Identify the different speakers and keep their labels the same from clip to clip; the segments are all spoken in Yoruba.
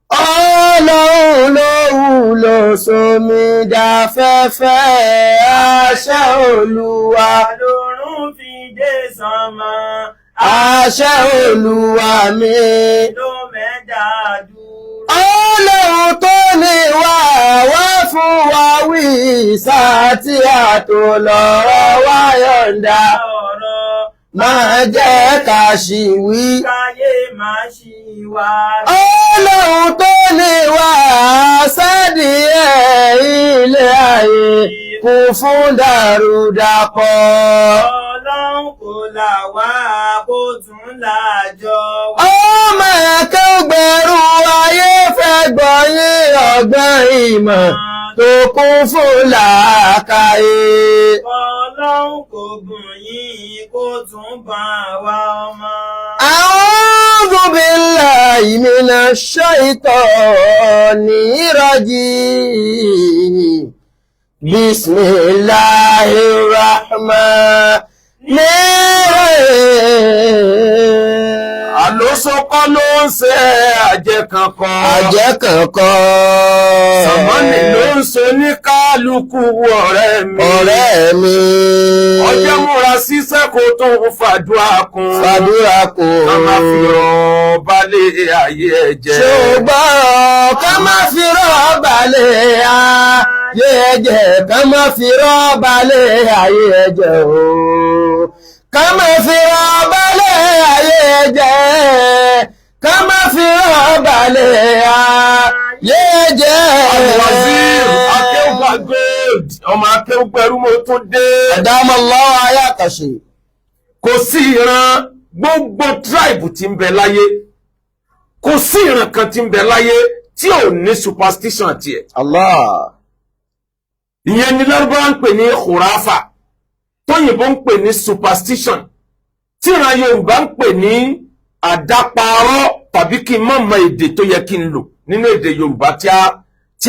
Speaker 1: Ọlọ́run ló wúlò sómi dáfẹ́fẹ́, àṣẹ Olúwa.
Speaker 2: Lòrùn fi dé sánmà.
Speaker 1: Àṣẹ Olúwa mi.
Speaker 2: Ló mẹ́ta dúró.
Speaker 1: Ọlọ́run tó ní wá wá fún wa wí sáà tí àtò lọ́rọ̀ wá yọ̀ǹda.
Speaker 2: Ọ̀rọ̀
Speaker 1: Máa jẹ́ ká ṣì wí.
Speaker 2: káyé máa ṣì wá.
Speaker 1: Ọlọ́run tó ní wá sẹ́dí ẹ̀ ilé ayé kún fún dàrúdàpọ̀.
Speaker 2: Ọlọ́run kò là wá kó tún lájọ wá.
Speaker 1: Ọmọ akẹ́gbẹ̀rú ayé fẹ́ gbọ́yìn ọgbọ́n ìmọ̀ tó kún fún làákàyè.
Speaker 2: Ọlọ́run kò gùn yín kó tún bá wa ọmọ.
Speaker 1: أعوذ بالله من الشيطان الرجيم. بسم الله الرحمن الرحيم.
Speaker 3: Àlóso kọ́ ló ń ṣe àjẹ́ kankan.
Speaker 1: Àjẹ́ kankan.
Speaker 3: Sàmọ́nì ló ń ṣe ní kálukú, ọ̀rẹ́ mi.
Speaker 1: Ọ̀rẹ́ mi.
Speaker 3: Ọjọ́ múra síṣẹ́ kó tó ń fàdúrà kún.
Speaker 1: Fàdúrà kò.
Speaker 3: Ká má fi rọ̀ balẹ̀ ayé ẹ̀ jẹ́.
Speaker 1: Ṣùgbọ́n ká má fi rọ́ọ̀bà lé ayé ẹ̀jẹ̀, ká má fi rọ́ọ̀bà lé ayé ẹ̀jẹ̀ o. Ká má fi rọ́ọ̀bà lé ayé ẹ̀jẹ̀, ká má fi rọ́ọ̀bà lé ayé ẹ̀jẹ̀.
Speaker 3: Alwazir Akéwà Gold, ọmọ akéwùgbẹ̀rú, mo tún dé.
Speaker 1: Àdámọ́lá ayé àkàṣe.
Speaker 3: Kò sí ìran, gbogbo tribe tí ń bẹ láyé, kò sí ìran kan tí ń bẹ láyé tí ò ní superstition tiẹ̀.
Speaker 1: Allah.
Speaker 3: Ìyẹn ni Lárúbáwá ń pè ní khurafa, tóyìnbó ń pè ní superstition, tíran Yorùbá ń pè ní àdáparọ́, tàbí kí n má mọ èdè tó yẹ kí n lò nínú èdè Yorùbá tí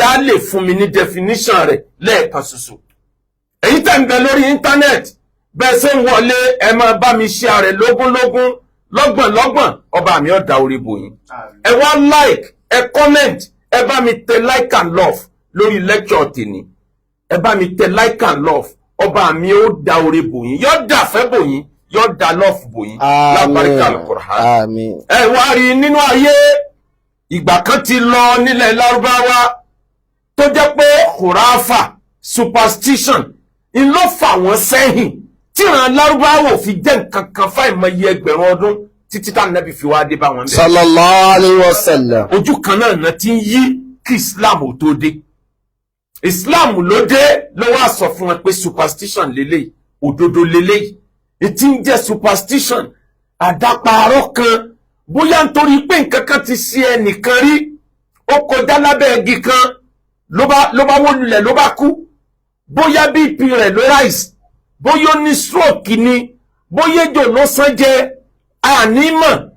Speaker 3: a lè fún mi ní definition rẹ̀ lẹ́ẹ̀kan ṣoṣo. Èyí tẹ̀ ń bẹ lórí internet, bẹ́ẹ̀ ṣe ń wọlé, ẹ máa bá mi share rẹ̀ lógúnlógún, lọ́gbọ̀nlọ́gbọ̀n. Ọba mi ọ̀dà orí bòyìn. Ẹ wá like, ẹ comment, ẹ bá mi tẹ like and love lórí lecture tèmi. Ẹ bá mi tẹ like and love. Ọba mi ó da orí bòyìn, yóò dà fẹ́ bòyìn, yóò da love bòyìn lábàríkà Al-Qur'an.
Speaker 1: Àmín.
Speaker 3: Ẹ wá rí, nínú ayé, ìgbà kan ti lọ nílẹ̀ Lárúbáwá tó jẹ́ pé khurafa, superstition, ń ló fà wọ́n sẹ́yìn, tíran Lárúbáwá ò fi jẹ́ nǹkan kan fáìmọye ẹgbẹ̀rún ọdún títí tá Nábì fi wá dé bá wọn bẹ́ẹ̀.
Speaker 1: Sallallahu alayhi wa sallam.
Speaker 3: Ojú kan náà náà ti ń yí kí Islam ò tó dé. Islam ló dé, ló wá sọ fún wọn pé superstition lélẹ́yìí, òdodo lélẹ́yìí. Ètí ń jẹ́ superstition, àdáparọ́ kan, bóyá nítorí pé nǹkan kan ti ṣe ẹnìkan rí, ó kọjá lábẹ́ igi kan, ló bá wó lulẹ̀, ló bá kú, bóyá BP rẹ̀ ló rise, bóyá ó ní stroke ni, bóyá ejò ló sán jẹ, ànímọ̀.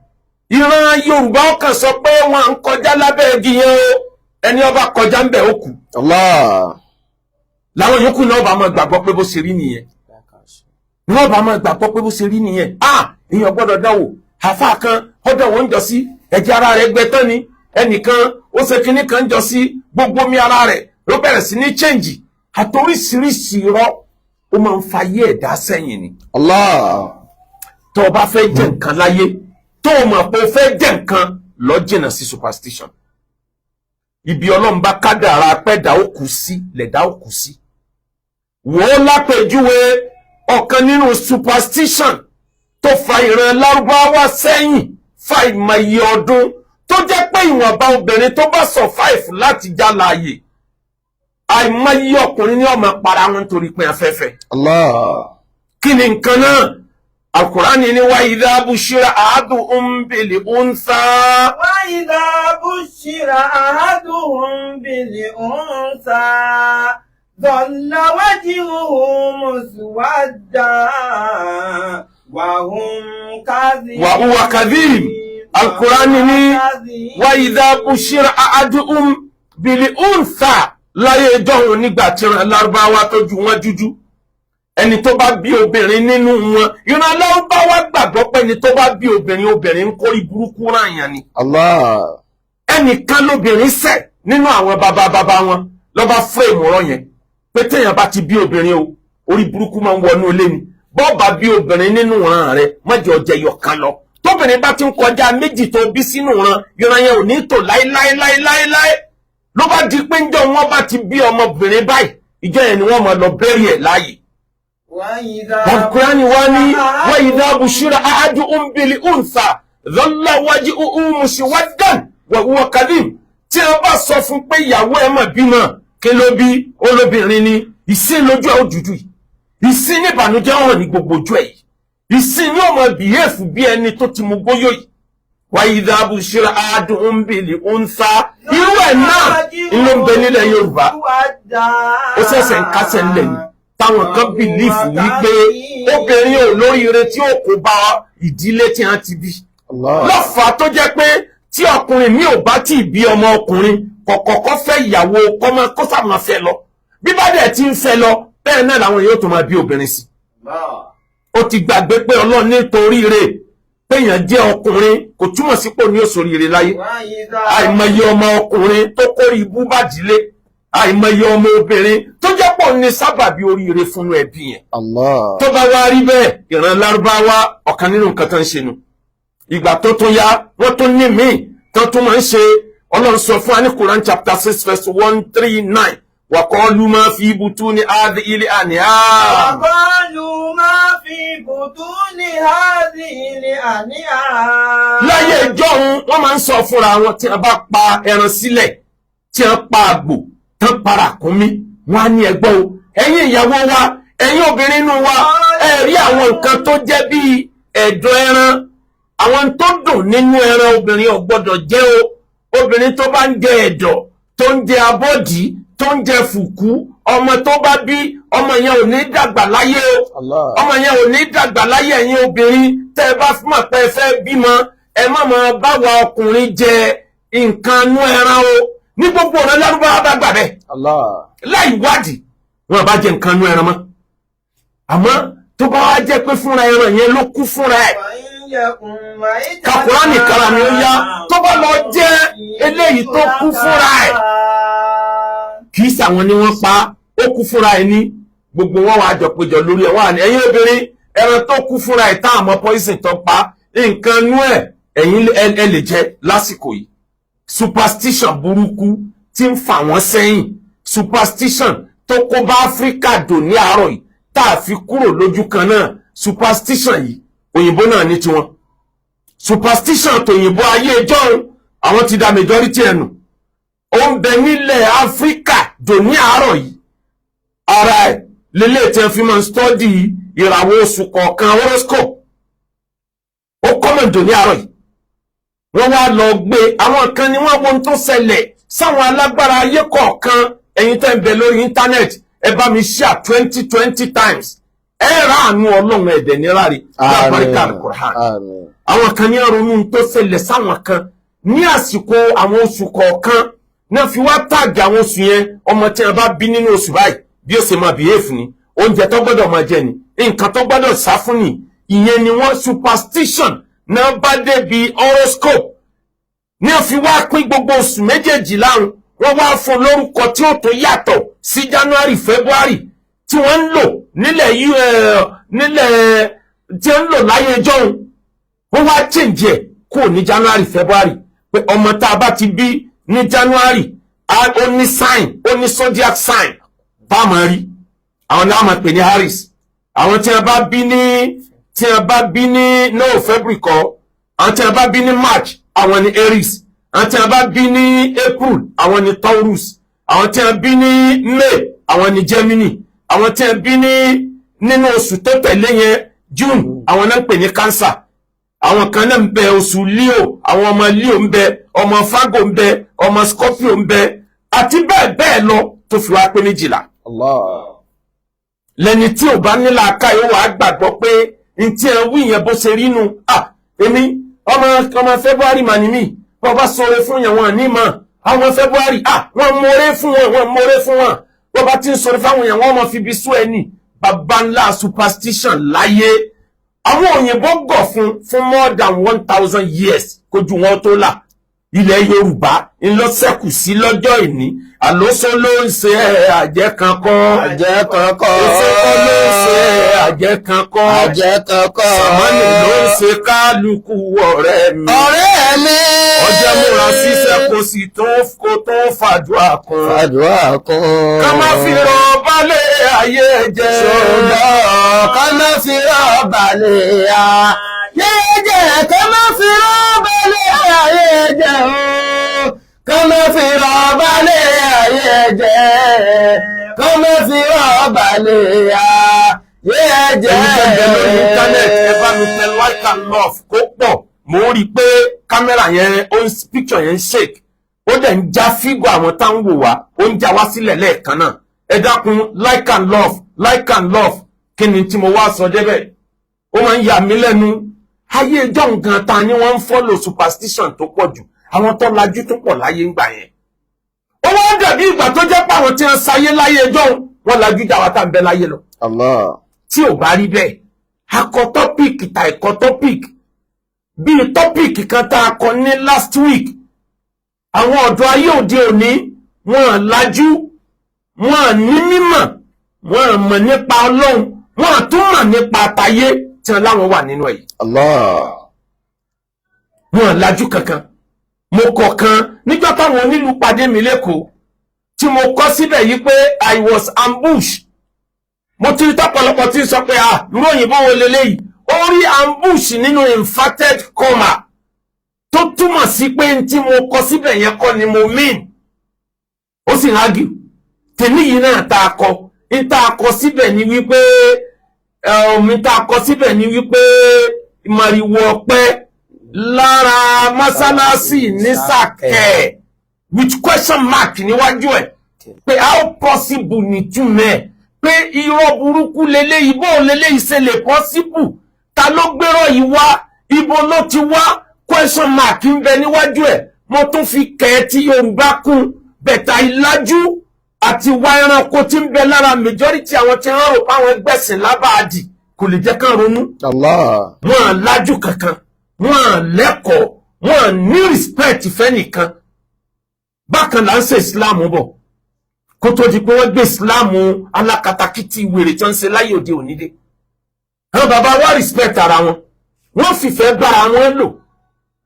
Speaker 3: Ìran Yorùbá ọkàn sọ pé wọn ń kọjá lábẹ́ igi yẹn o, ẹni ó bá kọjá ń bẹ̀, ó kú.
Speaker 1: Allah.
Speaker 3: Làwọn yòókù náà bá máa gbàgbọ́ pé bó ṣe rí nìyẹn, wọ́n bá máa gbàgbọ́ pé bó ṣe rí nìyẹn. Ah, èèyàn gbọ́dọ̀ dánwò. Àfa kan ọdọ̀ wọn ń jọ sí, ẹ̀jẹ̀ ara rẹ̀ gbẹ tán ni. Ẹnìkan ó ṣe kinní kan jọ sí, gbogbo mi ara rẹ̀ ló bẹ̀rẹ̀ sí ní change, àtoríṣiríṣi irọ́. Ó máa ń fa ayé ẹ̀dá sẹ́yìn ni.
Speaker 1: Allah.
Speaker 3: Tó o bá fẹ́ jẹ́ nǹkan láyé, tó o mọ̀ pé o fẹ́ jẹ́ nǹkan, lọ jìnnà sí superstition. Ibi Ọlọ́run bá kádàrá pẹ́dà ó kù sí lẹ̀dá ó kù sí. Wò ó, lápèjúwe, ọ̀kan nínú superstition tó fa ìran Lárúbáwá sẹ́yìn fàìmọye ọdún, tó jẹ́ pé ìwọ̀nba obìnrin tó bá survive láti já láàyè, àìmọye ọkùnrin ní ọmọ para wọn nítorí pé afẹ́fẹ́.
Speaker 1: Allah.
Speaker 3: Kí ni nǹkan náà? Alkurani ni وإذا بشر أحدهم بالأنثى.
Speaker 2: وإذا بشر أحدهم بالأنثى ظل وجهه مسودا وهم كظيم.
Speaker 3: وهو كظيم. Alkurani ni وإذا بشر أحدهم بالأنثى. Láyé ìjọ́hun, nígbà tí wọn Lárúbáwá tó ju wọn dúdú, Ẹni tó bá bí obìnrin nínú wọn, ìran Lárúbáwá gbàgbọ́ pé ẹni tó bá bí obìnrin, obìnrin ń kórí burúkú ráyàn ni.
Speaker 1: Allah.
Speaker 3: Ẹnìkan lóbìnrin ṣẹ̀ nínú àwọn bàbá bàbá wọn lọ́ba fírèmù ọ̀rọ̀ yẹn pé téèyàn bá ti bí obìnrin o, orí burúkú máa ń wọnú ilé ni. Bọ́ọ̀bà bí obìnrin nínú ìran rẹ, mọ́jọ jẹyọ kan lọ. Tóbìnrin bá ti ń kọjá méjì tó bí sínú ìran, ìran yẹn ò ní tò láéláéláéláé. Ló bá di pé ńjọ́ wọn bá ti bí ọmọbìnrin báyìí, ìjọ yẹn ni wọ́n máa lọ bẹ́rì ẹ̀ láàyè. Al-Qur'ani wa ní wa idha bushira ahaduhum bil untha dhalla wajhuhu muswaddan wa huwa kadhim. Tí wọ́n bá sọ fún pé ìyàwó ẹ̀ mà bímọ, kí ló bí? Olóbìnrin ni. Ìsín lójú ẹ̀ ó dúdú yìí, ìsín ní ìbànújẹ́ hàn ní gbogbo ojú ẹ̀ yìí, ìsín ní ọmọ bìhéèfù bí ẹni tó ti mú gbóyò yìí. Wa idha bushira ahaduhum bil untha, irú ẹ̀ náà ló ń bẹ nílẹ̀ Yorùbá. Ó ṣẹ̀ṣẹ̀ ń kásẹ̀ ńlẹ̀ ni, táwọn kan believe wípé obìnrin ò lóríire tí ó kó bá ìdílé tí wọ́n ti bí.
Speaker 1: Allah.
Speaker 3: Lọ́fà tó jẹ́ pé tí ọkùnrin mi ò bá tí ì bí ọmọ ọkùnrin kọ̀kọ̀kọ́ fẹ́ ìyàwó kọ́mọ kó sàmà fẹ́ lọ, bí bá dẹ̀ ti ń fẹ́ lọ bẹ́ẹ̀ náà làwọn yóò tó máa bí obìnrin sí. Ó ti gbàgbé pé Ọlọ́run nítorí rẹ̀ péyàn jẹ́ ọkùnrin kò túmọ̀ sí pò ní òṣòríire láyé. Àìmọye ọmọ ọkùnrin tó kórè ibú bàdílé, àìmọye ọmọ obìnrin tó jẹ́ pọ̀ ní sábàbí oríire fúnú ẹbí yẹn.
Speaker 1: Allah.
Speaker 3: Tó bá wá rí bẹ́ẹ̀, ìran Lárúbáwá, ọ̀kan nínú nǹkan tó ń ṣe nu. Ìgbà tó tún yá, wọ́n tún ní míì tó tún máa ń ṣe. Ọlọ́run sọ fún wa ní Quran chapter 6 verse 139, wa qalu ma fi butuni hadhihi al-an'am.
Speaker 2: وقالوا ما في بطون هذه الأنعام.
Speaker 3: Láyé ìjọ́un, wọ́n máa ń sọ fúnra wọn, tí wọ́n bá pa ẹran sílẹ̀, tí wọ́n pa àgbò tán, para kúnmí, wọ́n á ní, ẹgbọ́ o, ẹ̀yin ìyàwó wa, ẹ̀yin obìnrin inú wa, ẹ rí àwọn nǹkan tó jẹ́ bíi ẹ̀dọ̀ ẹran, àwọn tó dùn nínú ẹran, obìnrin ò gbọ́dọ̀ jẹ o. Obìnrin tó bá ń jẹ ẹ̀dọ̀, tó ń jẹ abọ́dí, tó ń jẹ fùkú, ọmọ tó bá bí, ọmọ yẹn ò ní dàgbà láyé o.
Speaker 1: Allah.
Speaker 3: Ọmọ yẹn ò ní dàgbà láyé. Ẹ̀yin obìnrin, tẹ́ ẹ bá fún àpẹ fẹ́ bímọ, ẹ má máa bá wa ọkùnrin jẹ nǹkan nú ẹran o. Ní gbogbo ọ̀nà Lárúbáwá bá gbà bẹ́ẹ̀.
Speaker 1: Allah.
Speaker 3: Láì wádìí, wọn bá jẹ nǹkan nú ẹran mọ́. Àmọ́ tó bá wá jẹ́ pé fúnra ẹran yẹn ló kú fúnra ẹ̀, ka Kùránì kára mi ó yá, tó bá lọ jẹ́ eléyìí tó kú fúnra ẹ̀, kì í sàwọn ni wọ́n pa, ó kú fúnra ẹ̀ ní gbogbo wọn wàá jọ péjọ lórí ẹ̀, wọ́n wà ní ẹ̀yin obìnrin, ẹran tó kú fúnra ẹ̀ tá àmọ́ poison tó pa nǹkan nú ẹ̀, ẹ̀yin ẹ lè jẹ lásìkò yìí. Superstition burúkú tí ń fà wọ́n sẹ́yìn, superstition tó kó bá Áfíríkà dò ní àárọ̀ yìí tá a fi kúrò lójú kan náà. Superstition yìí, òyìnbó náà ní tiwọn. Superstition tòyìnbó ayé ìjọ́un, àwọn ti da majority ẹnu, ó ń bẹ nílẹ̀ Áfíríkà dò ní àárọ̀ yìí. Ara ẹ̀ lélẹ̀ tí wọ́n fi máa ń study ìràwọ̀ oṣù kọ̀ọ̀kan, horoscope, ó common dò ní àárọ̀ yìí. Wọ́n wá lọ gbé àwọn kan ni wọ́n wo ohun tó ṣẹlẹ̀ sáwọn alágbára ayé kọ̀ọ̀kan. Ẹ̀yin tẹ́ ń bẹ lórí íńtánẹ́ẹ̀tì, ẹ bá mi share 20 20 times. Ẹ rà àánú Ọlọ́run ẹ̀dẹ̀ níláre lábáríkà Al-Qur'an.
Speaker 1: Àmín.
Speaker 3: Àwọn kan ní ronú tó ṣẹlẹ̀ sáwọn kan ní àsìkò àwọn oṣù kọ̀ọ̀kan náà, fi wá tag àwọn oṣù yẹn. Ọmọ tí wọn bá bí nínú oṣù báyìí, bí ó ṣe máa behave ni, oúnjẹ tó gbọ́dọ̀ máa jẹ ni, nǹkan tó gbọ́dọ̀ sá fún ni. Ìyẹn ni wọ́n superstition náà bá débi horoscope ní wọ́n fi wá pín gbogbo oṣù méjèèjì láhùn. Wọ́n wá fún lórúkọ tí ó tó yàtọ̀ sí January, February tí wọ́n ń lò nílẹ̀ yìí, nílẹ̀ tí wọ́n ń lò láyé jọ́hun. Wọ́n wá change ẹ̀ kúrò ní January, February, pé ọmọ tá a bá ti bí ní January, ó ní sign, ó ní zodiac sign tá a máa rí, àwọn náà máa pè ní Aries. Àwọn tí wọ́n bá bí ní, tí wọ́n bá bí ní, no, February kọ́, àwọn tí wọ́n bá bí ní March, àwọn ní Aries. Àwọn tí wọ́n bá bí ní April, àwọn ní Taurus. Àwọn tí wọ́n bí ní May, àwọn ní Gemini. Àwọn tí wọ́n bí ní nínú oṣù tó tẹ̀lé yẹn, June, àwọn náà ń pè ní Cancer. Àwọn kan náà ń bẹ, oṣù Leo, àwọn ọmọ Leo ń bẹ, ọmọ Virgo ń bẹ, ọmọ Scorpio ń bẹ, àti bẹ́ẹ̀ bẹ́ẹ̀ lọ, tó fi wá pé 12.
Speaker 1: Allah.
Speaker 3: Lẹni tí ò bá nílà ká yóò wá gbàgbọ́ pé n tí ẹ wí yẹn bó ṣe rí nu. Ah, èmi ọmọ February mà ní mí. Wọ́n bá sọ̀rọ̀ fún yẹn, wọn ní mọ̀ àwọn February, ah, wọ́n mọ̀ọ́rẹ́ fún wọn, wọ́n mọ̀ọ́rẹ́ fún wọn. Wọ́n bá ti ń sọ̀rọ̀ fáwọn yẹn, wọ́n mọ̀ fi ibi sú ẹni. Baba ńlá superstition láyé, àwọn òyìnbó gọ̀ fún more than 1,000 years kójú wọn tó là. Ilẹ̀ Yorùbá ńlọ́sẹ̀kù sí lọ́jọ́ ìní. Àlóso ló ń ṣe àjẹ́ kan kọ́.
Speaker 1: Àjẹ́ kankan.
Speaker 3: Oṣó kọ́ ló ń ṣe, àjẹ́ kan kọ́.
Speaker 1: Àjẹ́ kankan.
Speaker 3: Sàmánì ló ń ṣe kálukú, ọ̀rẹ́ mi.
Speaker 1: Ọ̀rẹ́ mi.
Speaker 3: Ọjọ́ múra síṣẹ́, kó sì tó kó tó fàdúrà kún.
Speaker 1: Fàdúrà kún.
Speaker 3: Ká má fi rọ balẹ̀ ayé jẹ́.
Speaker 1: Ṣùgbọ́n ká má fi rọ́ọ̀bà lè ayé jẹ́, ká má fi rọ́ọ̀bà lè ayé jẹ́ o. Ká má fi rọ́ọ̀bà lè ayé jẹ́. Ká má fi rọ́ọ̀bà lè ayé jẹ́.
Speaker 3: Ẹ̀yin tẹ́ ń bẹ lórí íńtánẹ́ẹ̀tì, ẹ bá mi tẹ like and love kó pọ̀. Mò ń rí i pé kámẹ́rà yẹn ó ń picture yẹn ń shake, ó dẹ̀ ń já fígọ̀ àwọn tá ń wò wá, ó ń já wá sílẹ̀ lẹ́ẹ̀kan náà. Ẹ dákun, like and love, like and love. Kí ni tí mo wá sọ débẹ̀? Ó máa ń yà mí lẹ́nu. Ayé ìjọ nǹkan ta ni wọ́n ń follow superstition tó pọ̀ jù, àwọn tó lajú tó pọ̀ láyé ń gbà yẹn. Ó wá dàbí ìgbà tó jẹ́ pé àwọn tí wọ́n sáyé láyé ẹjọ́ wọn lajú já wa tá ń bẹ láyé lọ.
Speaker 1: Allah.
Speaker 3: Tí ò bá rí bẹ́ẹ̀, akọ topic ta ẹ̀kọ́ topic bíi topic kan tá a kọ ní last week. Àwọn ọ̀dọ́ ayé òde òní, wọn lajú, wọn ní mímọ̀, wọn mọ̀ nípa Ọlọ́run, wọn tún mọ̀ nípa àtayé tí wọn láwọn wà nínú ẹ̀ yìí.
Speaker 1: Allah.
Speaker 3: Wọn lajú kankan. Mo kọ̀ kan níjọ́ táwọn onílù pàdé mi lẹ́kọ̀ọ́ tí mo kọ síbẹ̀ yìí pé I was ambushed. Mo ti rí tọ́pọ̀lọpọ̀ tí ń sọ pé, ah, irú òyìnbó wo leléyìí? Ó rí ambush nínú inverted comma, tó túmọ̀ sí pé n tí mo kọ síbẹ̀ yẹn kọ́ ni mo mean. Ó sì ń argue. Tèmi yìí náà tá a kọ, n tá a kọ síbẹ̀ ni wípé n tá a kọ síbẹ̀ ni wípé màrìwò ọ̀pẹ lára mọ́sálásì ní Sàkẹ́ with question mark níwájú ẹ̀, pé how possible nìtúmọ̀ ẹ̀, pé irọ́ burúkú leléyìí, bó leléyìí ṣe lè possible? Ta ló gbérò yìí wá? Ibo ló ti wá? Question mark ń bẹ níwájú ẹ̀. Mo tún fi kẹ́ tí Yorùbá kún bẹ̀tà. Ìlàjú àti wá ẹranko tí ń bẹ lára majority àwọn tí wọ́n rò páwọn gbẹ̀sìn lábàádì kò lè jẹ́ kán ronú.
Speaker 1: Allah.
Speaker 3: Wọn lájú kankan, wọn lẹ́kọ̀ọ́, wọn ní respect fẹ́nìkan. Bákan là ń ṣe Islam bọ̀ kó tó di pé wọ́n gbé Islam alákatakítí wèrè tí wọ́n ń ṣe láyé òde òní dé. Àwọn bàbá wa respect ara wọn, wọ́n fìfẹ́ bára wọn lò,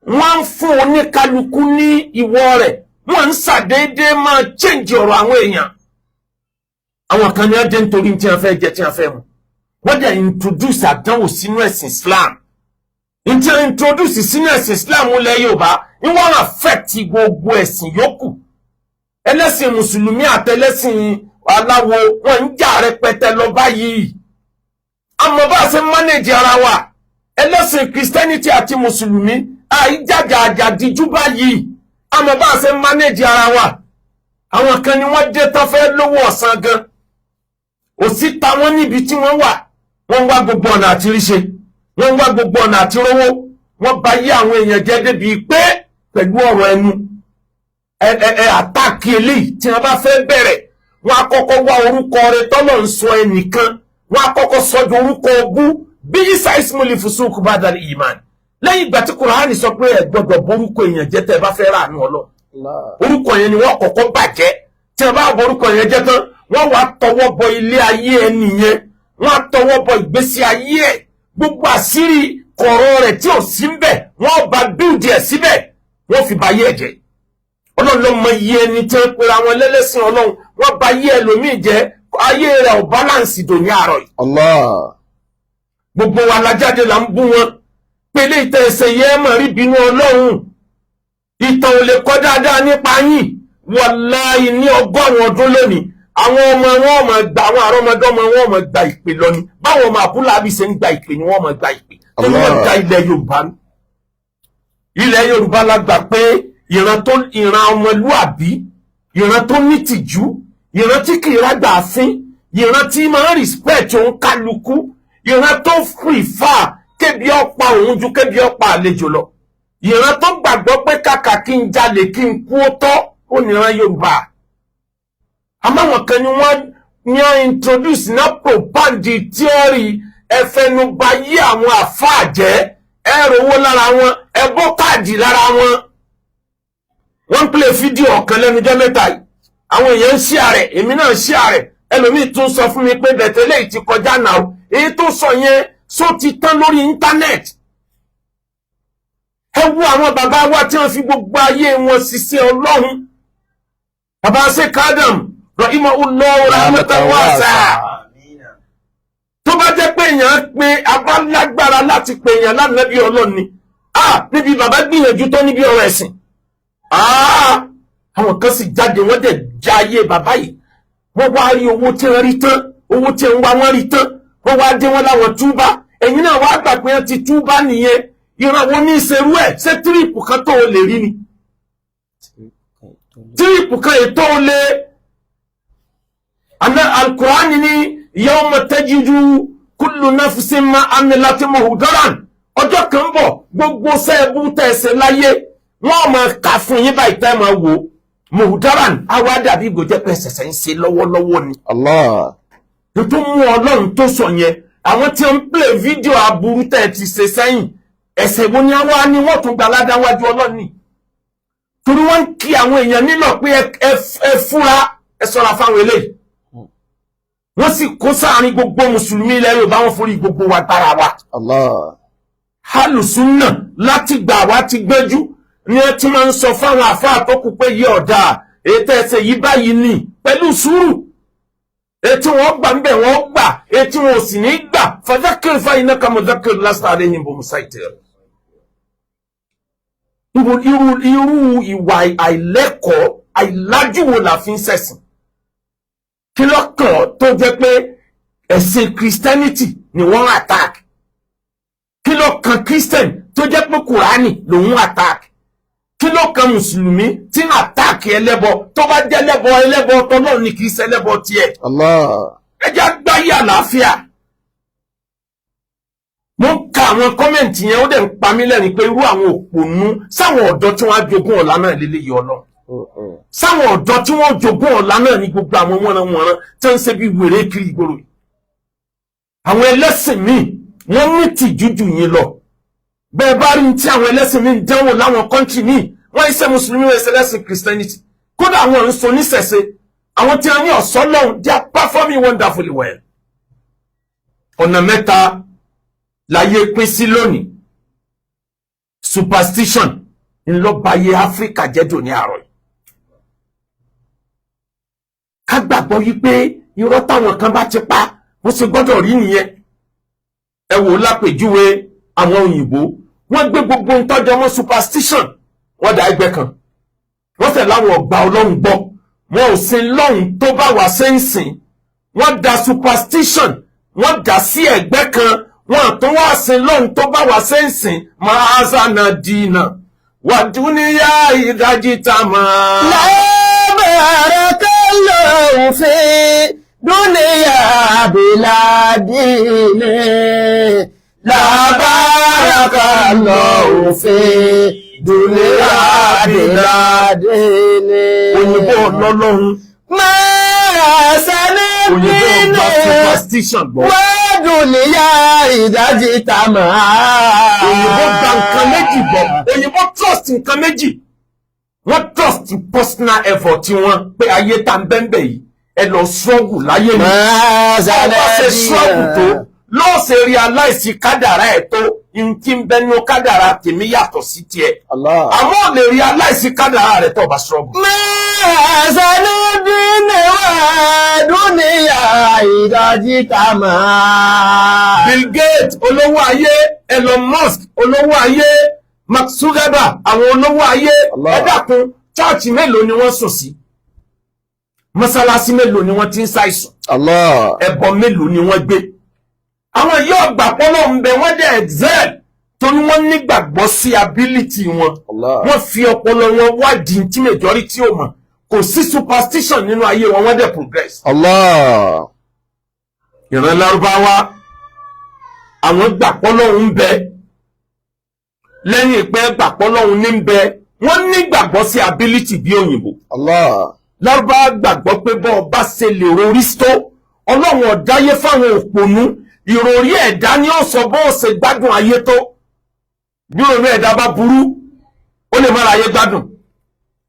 Speaker 3: wọ́n ń fún oníkálukú ní ìwọ rẹ̀, wọ́n ń ṣàdédé máa change ọ̀rọ̀ àwọn èèyàn. Àwọn kan ní wọ́n jẹ́ nítorí tí wọ́n fẹ́ jẹ, tí wọ́n fẹ́ mu. Wọ́n dẹ̀ introduce àdánwò sínú ẹ̀sìn Islam. Ntí introduce sínú ẹ̀sìn Islam lẹ̀ Yorùbá ní wọ́n affect gbogbo ẹ̀sìn yòókù. Ẹlẹ́sìn mùsùlùmí àtẹlẹ́sìn aláwo, wọ́n ń jà rẹpẹtẹ lọ báyìí. Àmọ́ bá a ṣe manage ara wa, ẹlẹ́sìn Christianity àti mùsùlùmí àìjàjà àjàdíjú báyìí. Àmọ́ bá a ṣe manage ara wa. Àwọn kan ni wọ́n dé tán fẹ́ lówó ọ̀sán gan, òsì ta wọ́n níbi tí wọ́n wà. Wọ́n ń wá gbogbo ọ̀nà àti ríṣe, wọ́n ń wá gbogbo ọ̀nà àti rówó. Wọ́n bà yé àwọn èèyàn jẹ́ débi pé pẹ̀lú ọ̀rọ̀ ẹnu ẹ ẹ ẹ àtàkì eléyìí tí wọ́n bá fẹ́ bẹ̀rẹ̀, wọ́n á kọ́kọ́ wá orúkọ rẹ̀ tọ́lọ̀ ń sọ ẹnìkan, wọ́n á kọ́kọ́ sọ di orúkọ ogún bí isa ismuli fusuku badal iman. Lẹ́yìn ìgbà tí Kùránì sọ pé ẹ gbọ́dọ̀ borúkọ èèyàn jẹ́ tẹ́ ẹ bá fẹ́ ràánú Ọlọ́run, orúkọ yẹn ni wọ́n kọ́kọ́ bàjẹ́. Tí wọ́n bá borúkọ yẹn jẹ́ tán, wọ́n wá tọwọ́ bọ ilé ayé ẹni yẹn, wọ́n á tọwọ́ bọ ìgbésí ayé ẹ̀, gbogbo àṣírí kọ̀rọ̀ rẹ̀ tí ò sí ń bẹ̀, wọ́n bá bíldì ẹ̀ síbẹ̀, wọ́n fi ba ayé ẹ̀ jẹ́. Ọlọ́run ló mọ iye ẹni tí wọ́n pera wọn lẹ́lẹ́sìn Ọlọ́run, wọ́n ba ayé ẹlòmíì jẹ́, ayé rẹ̀ ò balance dòní àárọ̀ yìí.
Speaker 1: Allah.
Speaker 3: Gbogbo wa la jáde là ń bú wọn pélé ìtẹ̀ ẹsẹ̀ yẹn mọ̀ rí bínú Ọlọ́run. Ìtàn ò lè kọ́ dáadáa nípa yín. Wàláhì, ní 100 ọdún lónìí, àwọn ọmọ wọn máa gba, àwọn àrọ́mọdọ́mọ wọn máa gba ìpè lọ ni. Báwọn ọmọ àbúláàbí ṣe ń gba ìpè ni wọ́n máa gba ìpè tó ní wọ́n da ilẹ̀ Yorùbá rú. Ilẹ̀ Yorùbá la gbà pé ìran tó ìran ọmọlúàbí, ìran tó nítìjú, ìran tí kì í rágbà fín, ìran tí máa ń respect òun kálukú, ìran tó prefer kébi ọ̀pá òun ju kébi ọ̀pá àlejò lọ, ìran tó gbàgbọ́ pé kàkà kí n jalè kí n kú ó tọ́, ó níran Yorùbá. Àmọ́ àwọn kan ni wọ́n Ní wọ́n introduce náà propaganda theory ẹfẹnubayé àwọn àfáà jẹ́, ẹ rówó lára wọn, ẹ bó káàdì lára wọn. Wọ́n ń play fídíò ọ̀kan lẹ́nu jẹ́ mẹ́ta yìí, àwọn èèyàn ń share rẹ̀, èmi náà ń share rẹ̀. Ẹlòmíì tún sọ fún mi pé bẹ̀tẹ̀lẹ̀ yìí ti kọjá náà. Èyí tó sọ yẹn só ti tán lórí íńtánẹ́ẹ̀tì. Ẹ wo àwọn bàbá wa tí wọ́n fi gbogbo ayé wọn ṣiṣẹ́ Ọlọ́run, bàbá Sheikh Adam rahimahullah rahmatan wasi'a. Tó bá jẹ́ pé èèyàn pé abálágbára láti pè èèyàn lánàbí Ọlọ́run ni, ah, níbi bàbá gbìyànjú tó níbi ọ̀rọ̀ ẹ̀sìn, ah, àwọn kan sì jáde, wọ́n dẹ̀ já ayé bàbá yìí. Wọ́n wá rí owó tí wọ́n rí tán, owó tí wọ́n wá wọ́n rí tán, wọ́n wá dé, wọ́n láwọn túbá. Ẹ̀yin náà wá gbà pé wọ́n ti túbá nìyẹn. Ìran wọn ní ìṣerú ẹ̀? Ṣé trip kan tó o lè rí ni? Trip kan ètò o lè àná. Alukurani ní yawma tajidu kullu nafsin ma amilat muhdaran. Ọjọ́ kan bọ̀, gbogbo sẹ́ẹ̀bù tẹ̀sẹ̀ láyé, wọ́n máa kà fún yín báyìí, tẹ́ máa wò muhdaran, àwa dàbí ìgò jẹ́ pé ṣẹ̀ṣẹ̀ ń ṣe lọ́wọ́lọ́wọ́ ni.
Speaker 1: Allah.
Speaker 3: Tó mú Ọlọ́run tó sọ yẹn, àwọn tí ń play fídíò aburú tẹ́ ẹ ti ṣe sẹ́yìn, ẹ̀ṣẹ̀ wo ni wọ́n á ní wọ́n tún gba aládáwájú Ọlọ́run ni? Torí wọ́n ń kí àwọn èèyàn nílò pé ẹ fúnra ẹ ṣọ́ra fáwọn eléyìí. Wọ́n sì kó sáàrin gbogbo mùsùlùmí ilẹ̀ Yorùbá, wọn forí gbogbo wa gbára wa.
Speaker 1: Allah.
Speaker 3: Hálùsúnà láti gbà wá ti gbẹ́jú ni ẹ ti máa ń sọ fáwọn àfáà tó kù pé yí ọ̀dà ètò ẹsẹ̀ yìí báyìí ni, pẹ̀lú sùúrù. Ètí wọn gbà ń bẹ̀ wọ́n gbà, ètí wọn ò sì ní gbà, fadhakkir fa innaka mudhakkir lasta alayhim bimusaytir. Irú ìwà àìlẹ́kọ̀ọ́ àìlájúwo la fi ń ṣẹ̀sìn? Kí ló kàn ọ́ tó jẹ́ pé ẹ̀sìn Christianity ni wọ́n attack? Kí ló kan Christian tó jẹ́ pé Kùránì lòun attack? Kí ló kan mùsùlùmí tí ń attack ẹlẹ́bọ? Tó bá jẹ́ ẹlẹ́bọ, ẹlẹ́bọ tọ́lọ́run ni, kì í ṣe ẹlẹ́bọ tiẹ̀.
Speaker 1: Allah.
Speaker 3: Ẹ jẹ́ àgbáyé àlàáfíà. Mo ń ka àwọn comment yẹn, ó dẹ̀ ń pa mí lẹ́rìn pé irú àwọn òpònú sáwọn ọ̀dọ́ tí wọ́n á jogún ọ̀la náà lélẹ́yìí Ọlọ́run, sáwọn ọ̀dọ́ tí wọ́n jogún ọ̀la náà ní gbogbo àwọn wọ́nranwọ̀nran tí wọ́n ń ṣe bí wèrè kiri ìgboro yìí. Àwọn ẹlẹ́sìn míì, wọ́n ní tìjú jù yín lọ. Bẹ́ẹ̀ bá rí ní tí àwọn ẹlẹ́sìn míì ń dánwò láwọn country míì, wọ́n ṣe mùsùlùmí, wọ́n ṣe ẹlẹ́sìn Christianity, kódà àwọn ń sọ oníṣẹ̀ṣe, àwọn tí wọ́n ní ọ̀sọ́ lọ́hùn, they are performing wonderfully well. Ọ̀nà mẹ́ta láyé pín sí lónìí. Superstition ńlọbayé Áfíríkà jẹ́dùn ní àárọ̀ yìí. Ká gbàgbọ́ wípé irọ́ táwọn kan bá ti pa, wọ́n ṣe gbọ́dọ̀ rí nìyẹn. Ẹ wò ó lápèjúwe, àwọn òyìnbó, wọ́n gbé gbogbo ntọ́jọ́ mọ́ superstition, wọ́n dá ẹgbẹ́ kan, wọ́n fẹ́ láwọn ọgbà Ọlọ́run gbọ́, wọn ò sin lọ́hùn tó bá wà sẹ́ǹsìn. Wọ́n da superstition, wọ́n dà sí ẹ̀gbẹ́ kan, wọ́n tún wá sin lọ́hùn tó bá wà sẹ́ǹsìn. Máa zànà dìínà wàdúníyà ìdájí tá a máa.
Speaker 1: لا بارك الله في دنيا بلا دين، لا بارك الله في دنيا بلا دين.
Speaker 3: Òyìnbó ọlọ́lọ́run.
Speaker 1: ما سنة
Speaker 3: Òyìnbó gba superstition gbọ́.
Speaker 1: ودنيا إذا اجتمع.
Speaker 3: Òyìnbó gba nǹkan méjì gbọ́. Òyìnbó trust nǹkan méjì. Wọ́n trust personal effort tí wọ́n pé ayé tá ń bẹ́ńbẹ́ yìí, ẹ lọ struggle láyé mi.
Speaker 1: ما
Speaker 3: Bá ṣe struggle tó lọ́ọ̀ṣẹ̀ realize kádàrá ẹ̀ tó n tí ń bẹnu kádàrá tèmi yàtọ̀ sí tiẹ̀.
Speaker 1: Allah.
Speaker 3: Àmọ́ ò lè realize kádàrá rẹ̀ tó bá struggle.
Speaker 1: ما سندين ودنيا إذا اجتمع.
Speaker 3: Bill Gates olówó ayé, Elon Musk olówó ayé, Mark Zuckerberg, àwọn olówó ayé.
Speaker 1: Allah.
Speaker 3: Ẹ dákun, church mélòó ni wọ́n sùn sí? Mọ́sálásí mélòó ni wọ́n ti ń ṣàìsàn?
Speaker 1: Allah.
Speaker 3: Ẹbọ mélòó ni wọ́n gbé? Àwọn yóò gbà pọ́lọ́ ń bẹ, wọ́n dẹ̀ excel torí wọ́n nígbàgbọ́ sí ability wọn.
Speaker 1: Allah.
Speaker 3: Wọ́n fi ọpọlọ wọn wádìí tí majority ò mọ̀. Kò sí superstition nínú ayé wọn, wọ́n dẹ̀ progress.
Speaker 1: Allah.
Speaker 3: Ìran Lárúbáwá, àwọn gbà pọ́lọ́hún ń bẹ. Lẹ́yìn pé gbà pọ́lọ́hún ní ń bẹ, wọ́n nígbàgbọ́ sí ability bí òyìnbó.
Speaker 1: Allah.
Speaker 3: Lárúbáwá gbàgbọ́ pé bọ́ ọ bá ṣe lè rorí tó Ọlọ́run ọ̀dáyé fáwọn òpònú. Ìròrí ẹ̀dá ni ó sọ bó ṣe gbádùn ayé tó. Bí ìròrí ẹ̀dá bá burú, ó lè má ra ayé gbádùn.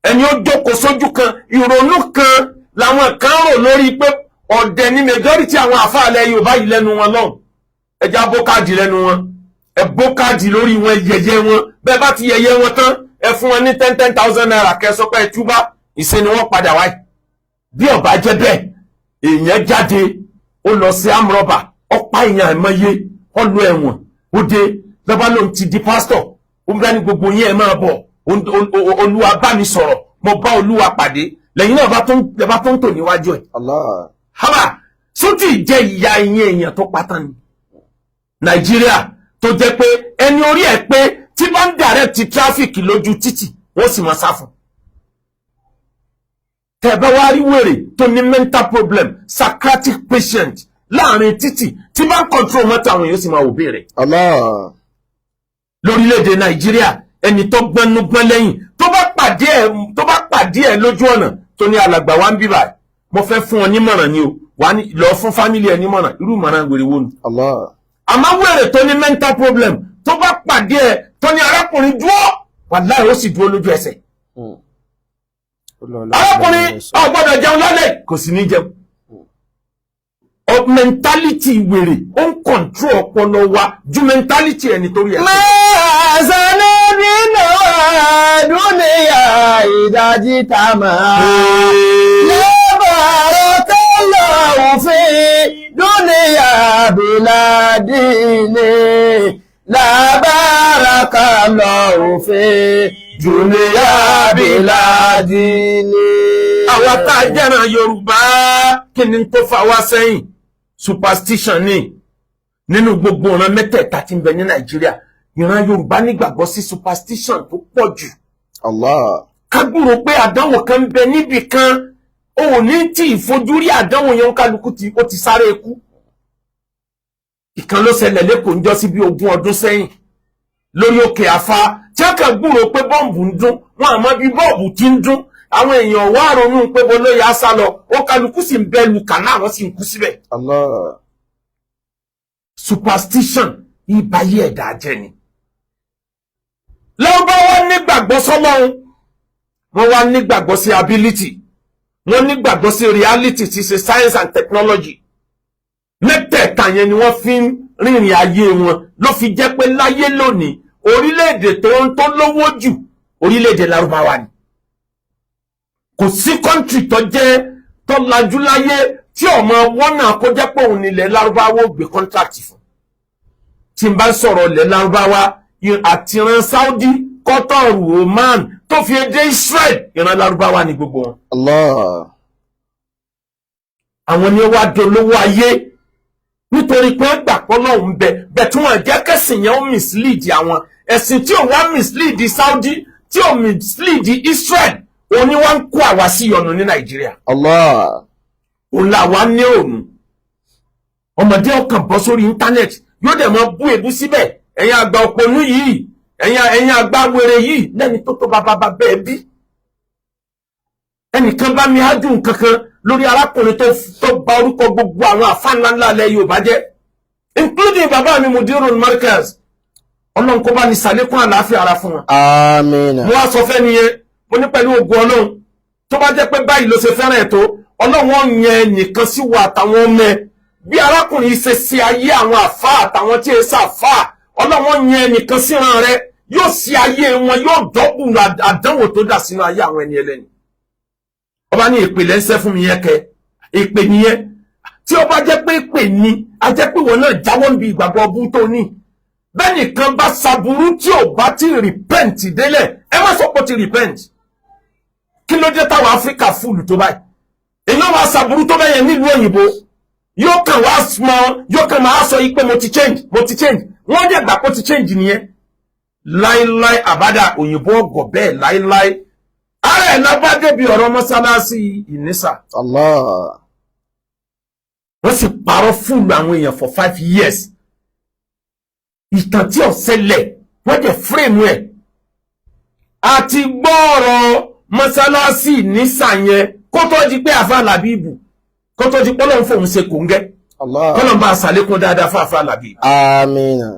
Speaker 3: Ẹni ó jókòó sójú kan, ìrònú kan làwọn kan rò lórí pé ọ̀dẹ̀ ni majority àwọn àfáàlẹ̀ Yorùbá yìí lẹ́nu wọn lọ́hùn. Ẹja bó káàdì lẹ́nu wọn, ẹ bó káàdì lórí wọn, yẹ̀yẹ́ wọn. Bẹ́ẹ̀ bá ti yẹ̀yẹ́ wọn tán, ẹ fún wọn ní 10,000 naira, kẹ́ sọ pé ẹ túbá, ìṣe ni wọ́n padà wáyé. Bí ó bá jẹ́ bẹ́ẹ̀, èèyàn jáde, ó lọ sí amrọ̀bà, ó pa èèyàn àìmọye, ó lọ ẹ̀wọ̀n, ó dé lọ́ba lóun ti di pásítọ̀. Ó ń bá ní gbogbo yín, ẹ máa bọ̀, Olúwa bá mi sọ̀rọ̀, mo bá Olúwa pàdé. Lẹ́yìn náà bá tó ń tò níwájú ẹ̀.
Speaker 1: Allah.
Speaker 3: Haba sótì jẹ́ ìyá ìyẹn èèyàn tó pátá ni Nàìjíríà, tó jẹ́ pé ẹni orí ẹ̀ pé tí bá ń direct traffic lójú títì, wọ́n sì máa sá fún. Tẹ́ bá wá rí wèrè tó ní mental problem, psychiatric patient, láàrin títì tí bá ń control mọ́tò, àwọn èèyàn sì máa wò béèrè.
Speaker 1: Allah.
Speaker 3: Lórílẹ̀‐èdè Nàìjíríà, ẹni tó gbẹ́nu gbọ́n lẹ́yìn, tó bá pàdé ẹ̀ lójú ọ̀nà, tó ní, "Alàgbà wa ń bíbà, mo fẹ́ fún ọ nímọ̀ràn ni o," wà ní lọ fún family ẹ nímọ̀ràn. Irú ìmọ̀ràn wèrè wo ni?
Speaker 1: Allah.
Speaker 3: Àmọ́ wèrè tó ní mental problem, tó bá pàdé ẹ, tó ní, "Arákùnrin, dúró," wàláhì, ó sì dúró lójú ẹsẹ̀. "Arákùnrin, ò gbọ́dọ̀ jẹun lálẹ́," kò sì ní jẹun. Mentality wèrè ó ń control ọpọlọ wa ju mentality ẹni tó rí ẹ.
Speaker 1: Máa sanu nínú àdúnyà ìdájí tá máa. Lẹ́bàárọ̀ òfin dúníyà bìládìní. Lábàáràkà lọ òfin dúníyà bìládìní.
Speaker 3: Àwa tá a jẹ́ràn Yorùbá, kí ni tó fa wá sẹ́yìn? Superstition ni. Nínú gbogbo ìran mẹ́tẹ̀ẹ̀ta tí ń bẹ ní Nàìjíríà, ìran Yorùbá nígbàgbọ́ sí superstition tó pọ̀ jù.
Speaker 1: Allah.
Speaker 3: Ká gbúrò pé àdánwò kan ń bẹ níbì kan, ò ní tí ìfojúrí àdánwò yẹn, kálukú tí ó ti sáré ikú. Ìkan ló ṣẹlẹ̀ lẹ́kọ̀ọ́ ń jọ sí bí 20 ọdún sẹ́yìn lórí òkè Àfa, tí wọ́n kàn gbúrò pé bọ́ǹbù ń dún wọn, àmọ́ bí bọ́ǹbù ti ń dún, àwọn èèyàn wá ronú pé bó ló yà á sá lọ. Ó kálukú sì ń bẹ́ lu kànáà, wọ́n sì ń kú síbẹ̀.
Speaker 1: Allah.
Speaker 3: Superstition ìbáyé ẹ̀dá jẹ́ ni. Lárúbáwá nígbàgbọ́ sọ́lọ́run, wọ́n wá nígbàgbọ́ sí ability, wọ́n nígbàgbọ́ sí reality tí ṣe science and technology. Mẹ́tẹ̀ẹ̀ta yẹn ni wọ́n fi ń rìnrìn ayé wọn, ló fi jẹ́ pé láyé lónìí, orílẹ̀-èdè tó ń tó lówó jù, orílẹ̀-èdè Lárúbáwá ni. Kò sí country tó jẹ́ tó lajú láyé tí ọmọ wọ́nà kó jẹ́ pé òun nílẹ̀ Lárúbáwá ó gbé contract fún. Tí n bá sọ̀rọ̀ ilẹ̀ Lárúbáwá, àti ìran Saudi, Qatar, Oman, tó fi dé Israel, ìran Lárúbáwá ni gbogbo wọn.
Speaker 1: Allah.
Speaker 3: Àwọn ni wàá dolówó ayé nítorí pé wọ́n gbà pé Ọlọ́run bẹ bẹ́ẹ̀, tí wọ́n jẹ́ kẹ́sìn yẹn ó mislead àwọn. Ẹ̀sìn tí ò wá mislead Saudi, tí ò mislead Israel, òun ni wọ́n ń kó àwa sí ìyọnu ní Nàìjíríà.
Speaker 1: Allah.
Speaker 3: Òun làwa ní òun. Ọmọdé ọkàn bọ́ sórí internet, yóò dẹ̀ mọ bú èbú síbẹ̀: "Ẹ̀yin àgbà òpònú yìí, ẹ̀yin àgbà wèrè yìí," lẹ́ni tó tó bàbá bàbá ẹ̀ bí. Ẹnìkan bá mi ájú kankan lórí arákùnrin tó bà orúkọ gbogbo àwọn àfa ńláńlá ilẹ̀ Yorùbá jẹ́, including bàbá mi Mudirul Markaz. Ọlọ́run kó bá ní sàlékún àlàáfíà ara fún wọn.
Speaker 1: Àmín.
Speaker 3: Mo wá sọ fẹ́ nìyẹn, mo ní pẹ̀lú ògùn Ọlọ́run, tó bá jẹ́ pé báyìí ló ṣe fẹ́ràn ẹ̀ tó, Ọlọ́run ó yẹn nìkan sí wa àtàwọn ọmọ ẹ. Bí arákùnrin yìí ṣe ṣe ayé àwọn àfa àtàwọn tí ẹ ṣàfà, Ọlọ́run ó yẹn nìkan síran rẹ, yóò ṣe ayé wọn, yóò dọ́kùn àdánwò tó dà sínú ayé àwọn ẹni ẹlẹ́ni. Ọba ní ìpè lẹ́sẹ̀ fún mi yẹn kẹ, ìpè nìyẹn. Tí ó bá jẹ́ pé ìpè ni, a jẹ́ pé wọn náà jáwọ́ níbi ìgbàgbọ́ ọbú tó ní. Bẹ́ẹ̀ nìkan bá ṣaburú, tí ò bá ti repent délẹ̀, ẹ má sọ pé ó ti repent. Kí ló dé táwọn Áfíríkà fúlù tó báyìí? Èèyàn wá ṣaburú tó bẹ́yẹn nílùú òyìnbó, yóò kàn wá mọ, yóò kàn máa sọ yìí pé mo ti change, mo ti change. Wọ́n dẹ̀ gbà pé ó ti change nìyẹn. Láíláí àbádà, òyìnbó ọgọ̀ bẹ́ẹ̀ láíláí. Ara ẹ̀ lábá débi ọ̀rọ̀ mọ́sálásí Ìnísà.
Speaker 1: Allah.
Speaker 3: Wọ́n sì parọ́ fúlù àwọn èèyàn for 5 years. Ìtàn tí ò ṣẹlẹ̀, wọ́n dẹ̀ frame ẹ̀. Àti gbọ́ọ̀rọ̀ mọ́sálásí Ìnísà yẹn kó tó di pé àfa Làbíbù Kó tó di pọ́lọ́ ń fòun ṣe kòńgẹ́.
Speaker 1: Allah.
Speaker 3: Kọ́lọ̀ ń bá a ṣàlékún dáadáa fáfá làbí.
Speaker 1: Amina.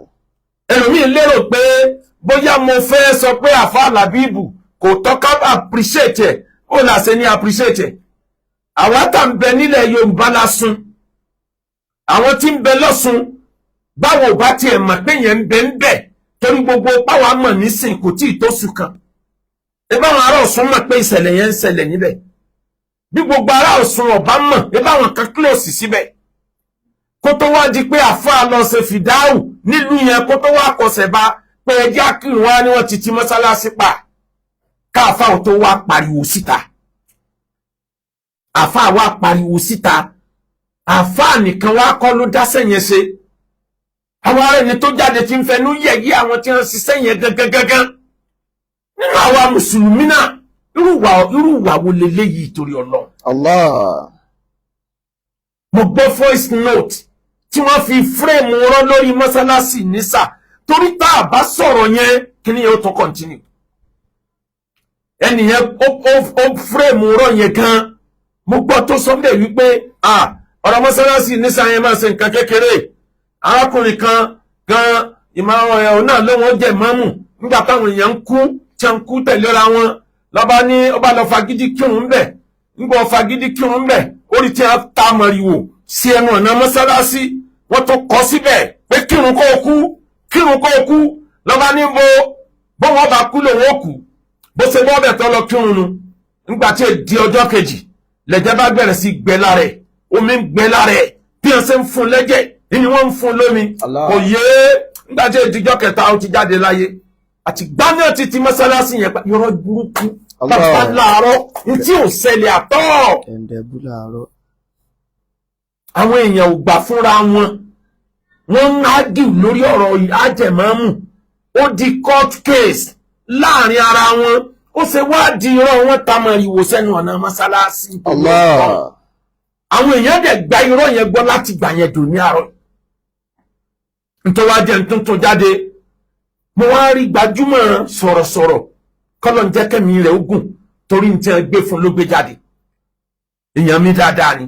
Speaker 3: Ẹlòmíì lérò pé bóyá mo fẹ́ sọ pé àfa làbíbù kò tọ́ka appreciate ẹ̀, ó là ṣe ní appreciate ẹ̀. Àwa tá ń bẹ nílẹ̀ Yorùbá lásùn, àwọn tí ń bẹ lọ́sùn, báwo bá tiẹ̀ mọ̀ pé yẹn ń bẹ ń bẹ, torí gbogbo páwa mọ̀ nísìn kò tí ì tó sùn kan. Ẹ báwọn ará Ọ̀ṣun mọ̀ pé ìṣẹ̀lẹ̀ yẹn ń ṣẹlẹ̀ níbẹ̀. Bí gbogbo ará Ọ̀ṣun ọ̀bá mọ̀, ẹ báwọn kan close síbẹ̀, kó tó wá di pé àfáà lọ ṣe fìdáhù nílùú yẹn, kó tó wá kọsẹ̀ bá pé ẹjẹ́ akírun wá ní wọ́n ti ti mọ́sálásí pa, káàfáà ò tó wá pariwo síta. Àfáà wá pariwo síta. Àfáà nìkan wá kọ́ ló dáṣẹ́ yẹn ṣe. Àwọn ará ẹni tó jáde ti ń fẹnu yẹ̀yẹ́ àwọn tí wọ́n ṣiṣẹ́ yẹn gangan gangan nínú àwa mùsùlùmí náà. Irú ìwà wo leléyìí torí Ọlọ́run?
Speaker 1: Allah.
Speaker 3: Mo gbọ́ voice note tí wọ́n fi frame rán lórí mọ́sálásì nísà, torí tá a bá sọ̀rọ̀ yẹn, kí ni yóò tún continue. Ẹnìyẹn ó frame rán yẹn gan. Mo gbọ́ tó sọ bẹ́ẹ̀ wípé ọ̀rọ̀ mọ́sálásì nísà yẹn máa ṣe nǹkan kékeré. Arákùnrin kan gan ìmọ̀ ẹ̀ náà ló wọ́n jẹ́ mọ́mù nígbà táwọn èèyàn ń kú, tí wọ́n ń kú tẹ̀léra wọn, lọ́ba ní ọba lọ fagídí kírun bẹ̀. Ńgbọ́ fagídí kírun bẹ̀, orí tí wọ́n ta mọ̀rìwò sí ẹnu ọ̀nà mọ́sálásí, wọ́n tó kọ́ síbẹ̀ pé kírun kó kú, kírun kó kú. Lọ́ba ní bó wọ́n bá kú lòun ó kú. Bó ṣe bọ́ bẹ̀ tó lọ kírun nu, nígbà tí di ọjọ́ kejì, lẹ̀jẹ̀ bá bẹ̀rẹ̀ sí gbẹ lára ẹ̀, omi ń gbẹ lára ẹ̀. Bí wọ́n ṣe ń fún lẹ́jẹ̀ ni wọ́n ń fún lómi.
Speaker 1: Allah.
Speaker 3: Kò yé. Nígbà tí ìdíjọ́ kẹta, ó ti jáde láyé. Àti gbáná ti ti mọ́sálásí yẹn pa. Irọ́ burúkú.
Speaker 1: Allah.
Speaker 3: Bàbá láàárọ̀ ní tí ò ṣẹlẹ̀ àtọ́.
Speaker 1: Ẹ̀ǹdẹ̀bú làárọ̀.
Speaker 3: Àwọn èèyàn ò gbà fúnra wọn, wọ́n ń argue lórí ọ̀rọ̀ ajẹ̀mọ́mù. Ó di court case láàrin ara wọn. Ó ṣe wá di irọ́ wọn ta mọ̀ ìwò sẹ́nu ọ̀nà mọ́sálásí.
Speaker 1: Allah.
Speaker 3: Àwọn èèyàn dẹ̀ gba irọ́ yẹn gbọ́ láti gbà yẹn dùn ní àárọ̀. Nítorí wá jẹ́ tuntun jáde, mo wá rí gbajúmọ̀ sọ̀rọ̀sọ̀rọ̀, kọ́lọ̀ ń jẹ́ kẹ́mi rẹ̀ ó gùn, torí ní tí wọ́n gbé fún ló gbé jáde. Èèyàn mi dáadáa ni